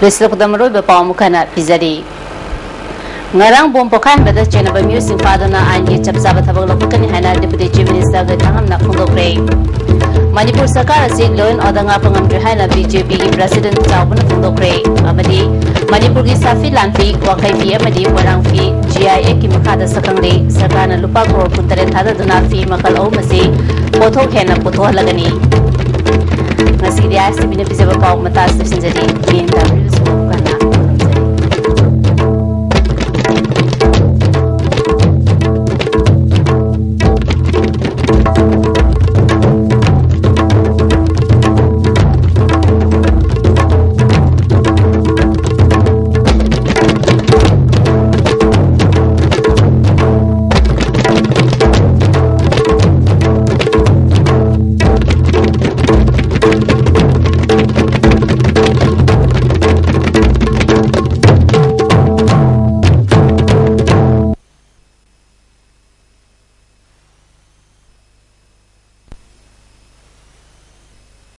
ꯂꯣꯏꯁꯤꯜꯂꯛꯄꯗ ꯃꯔꯨꯑꯣꯏꯕ ꯄꯥꯎ ꯑꯃꯨꯛ ꯍꯟꯅ ꯄꯤꯖꯔꯤ꯫ ꯉꯔꯥꯡ ꯕꯣꯝ ꯄꯣꯈꯥꯏꯍꯟꯕꯗ ꯆꯦꯟꯅꯕ ꯃꯤꯑꯣꯏꯁꯤꯡ ꯐꯥꯗꯨꯅ ꯑꯥꯏꯟꯒꯤ ꯆꯞ ꯆꯥꯕ ꯊꯕꯛ ꯂꯧꯈꯠꯀꯅꯤ ꯍꯥꯏꯅ Deputy Chief Minister ꯒꯩꯊꯥꯡꯉꯝꯅ ꯐꯣꯡꯗꯣꯛꯈ꯭ꯔꯦ꯫ ꯃꯅꯤꯄꯨꯔ ꯁꯔꯀꯥꯔ ꯑꯁꯤ law and order ꯉꯥꯛꯄ ꯉꯝꯗ꯭ꯔꯦ ꯍꯥꯏꯅ ꯕꯤ ꯖꯦ ꯄꯤꯒꯤ President ꯆꯥꯎꯕꯅ ꯐꯣꯡꯗꯣꯛꯈ꯭ꯔꯦ꯫ ꯑꯃꯗꯤ ꯃꯅꯤꯄꯨꯔꯒꯤ ꯁꯥꯐꯤ ꯂꯥꯟꯐꯤ, ꯋꯥꯡꯈꯩ ꯐꯤ ꯑꯃꯗꯤ ꯃꯣꯏꯔꯥꯡ ꯐꯤ G I Act ꯀꯤ ꯃꯈꯥꯗ ꯁꯛꯈꯪꯂꯦ꯫ ꯁꯔꯀꯥꯔꯅ ꯂꯨꯄꯥ ꯀ꯭ꯔꯣꯔ ꯀꯨꯟꯇꯔꯦꯠ ꯊꯥꯗꯗꯨꯅ ꯐꯤ ꯃꯈꯜ ꯑꯍꯨꯝ ꯑꯁꯤ ꯄꯣꯠꯊꯣꯛ ꯍꯦꯟꯅ ꯄꯨꯊꯣꯛꯍꯜꯂꯒꯅꯤ꯫ ꯁꯤꯗꯤ ꯑꯥꯏ ꯑꯦꯁ ꯇꯤ ꯚꯤꯅ ꯄꯤꯖꯕ ꯄꯥꯎ ꯃꯇꯥꯡ ꯑꯁꯤꯗ ꯂꯣꯏꯁꯤꯟꯖꯔꯤ꯫ ꯒ꯭ꯌꯥꯟ ꯇꯥꯕꯤꯔꯤꯕꯁꯤꯕꯨ?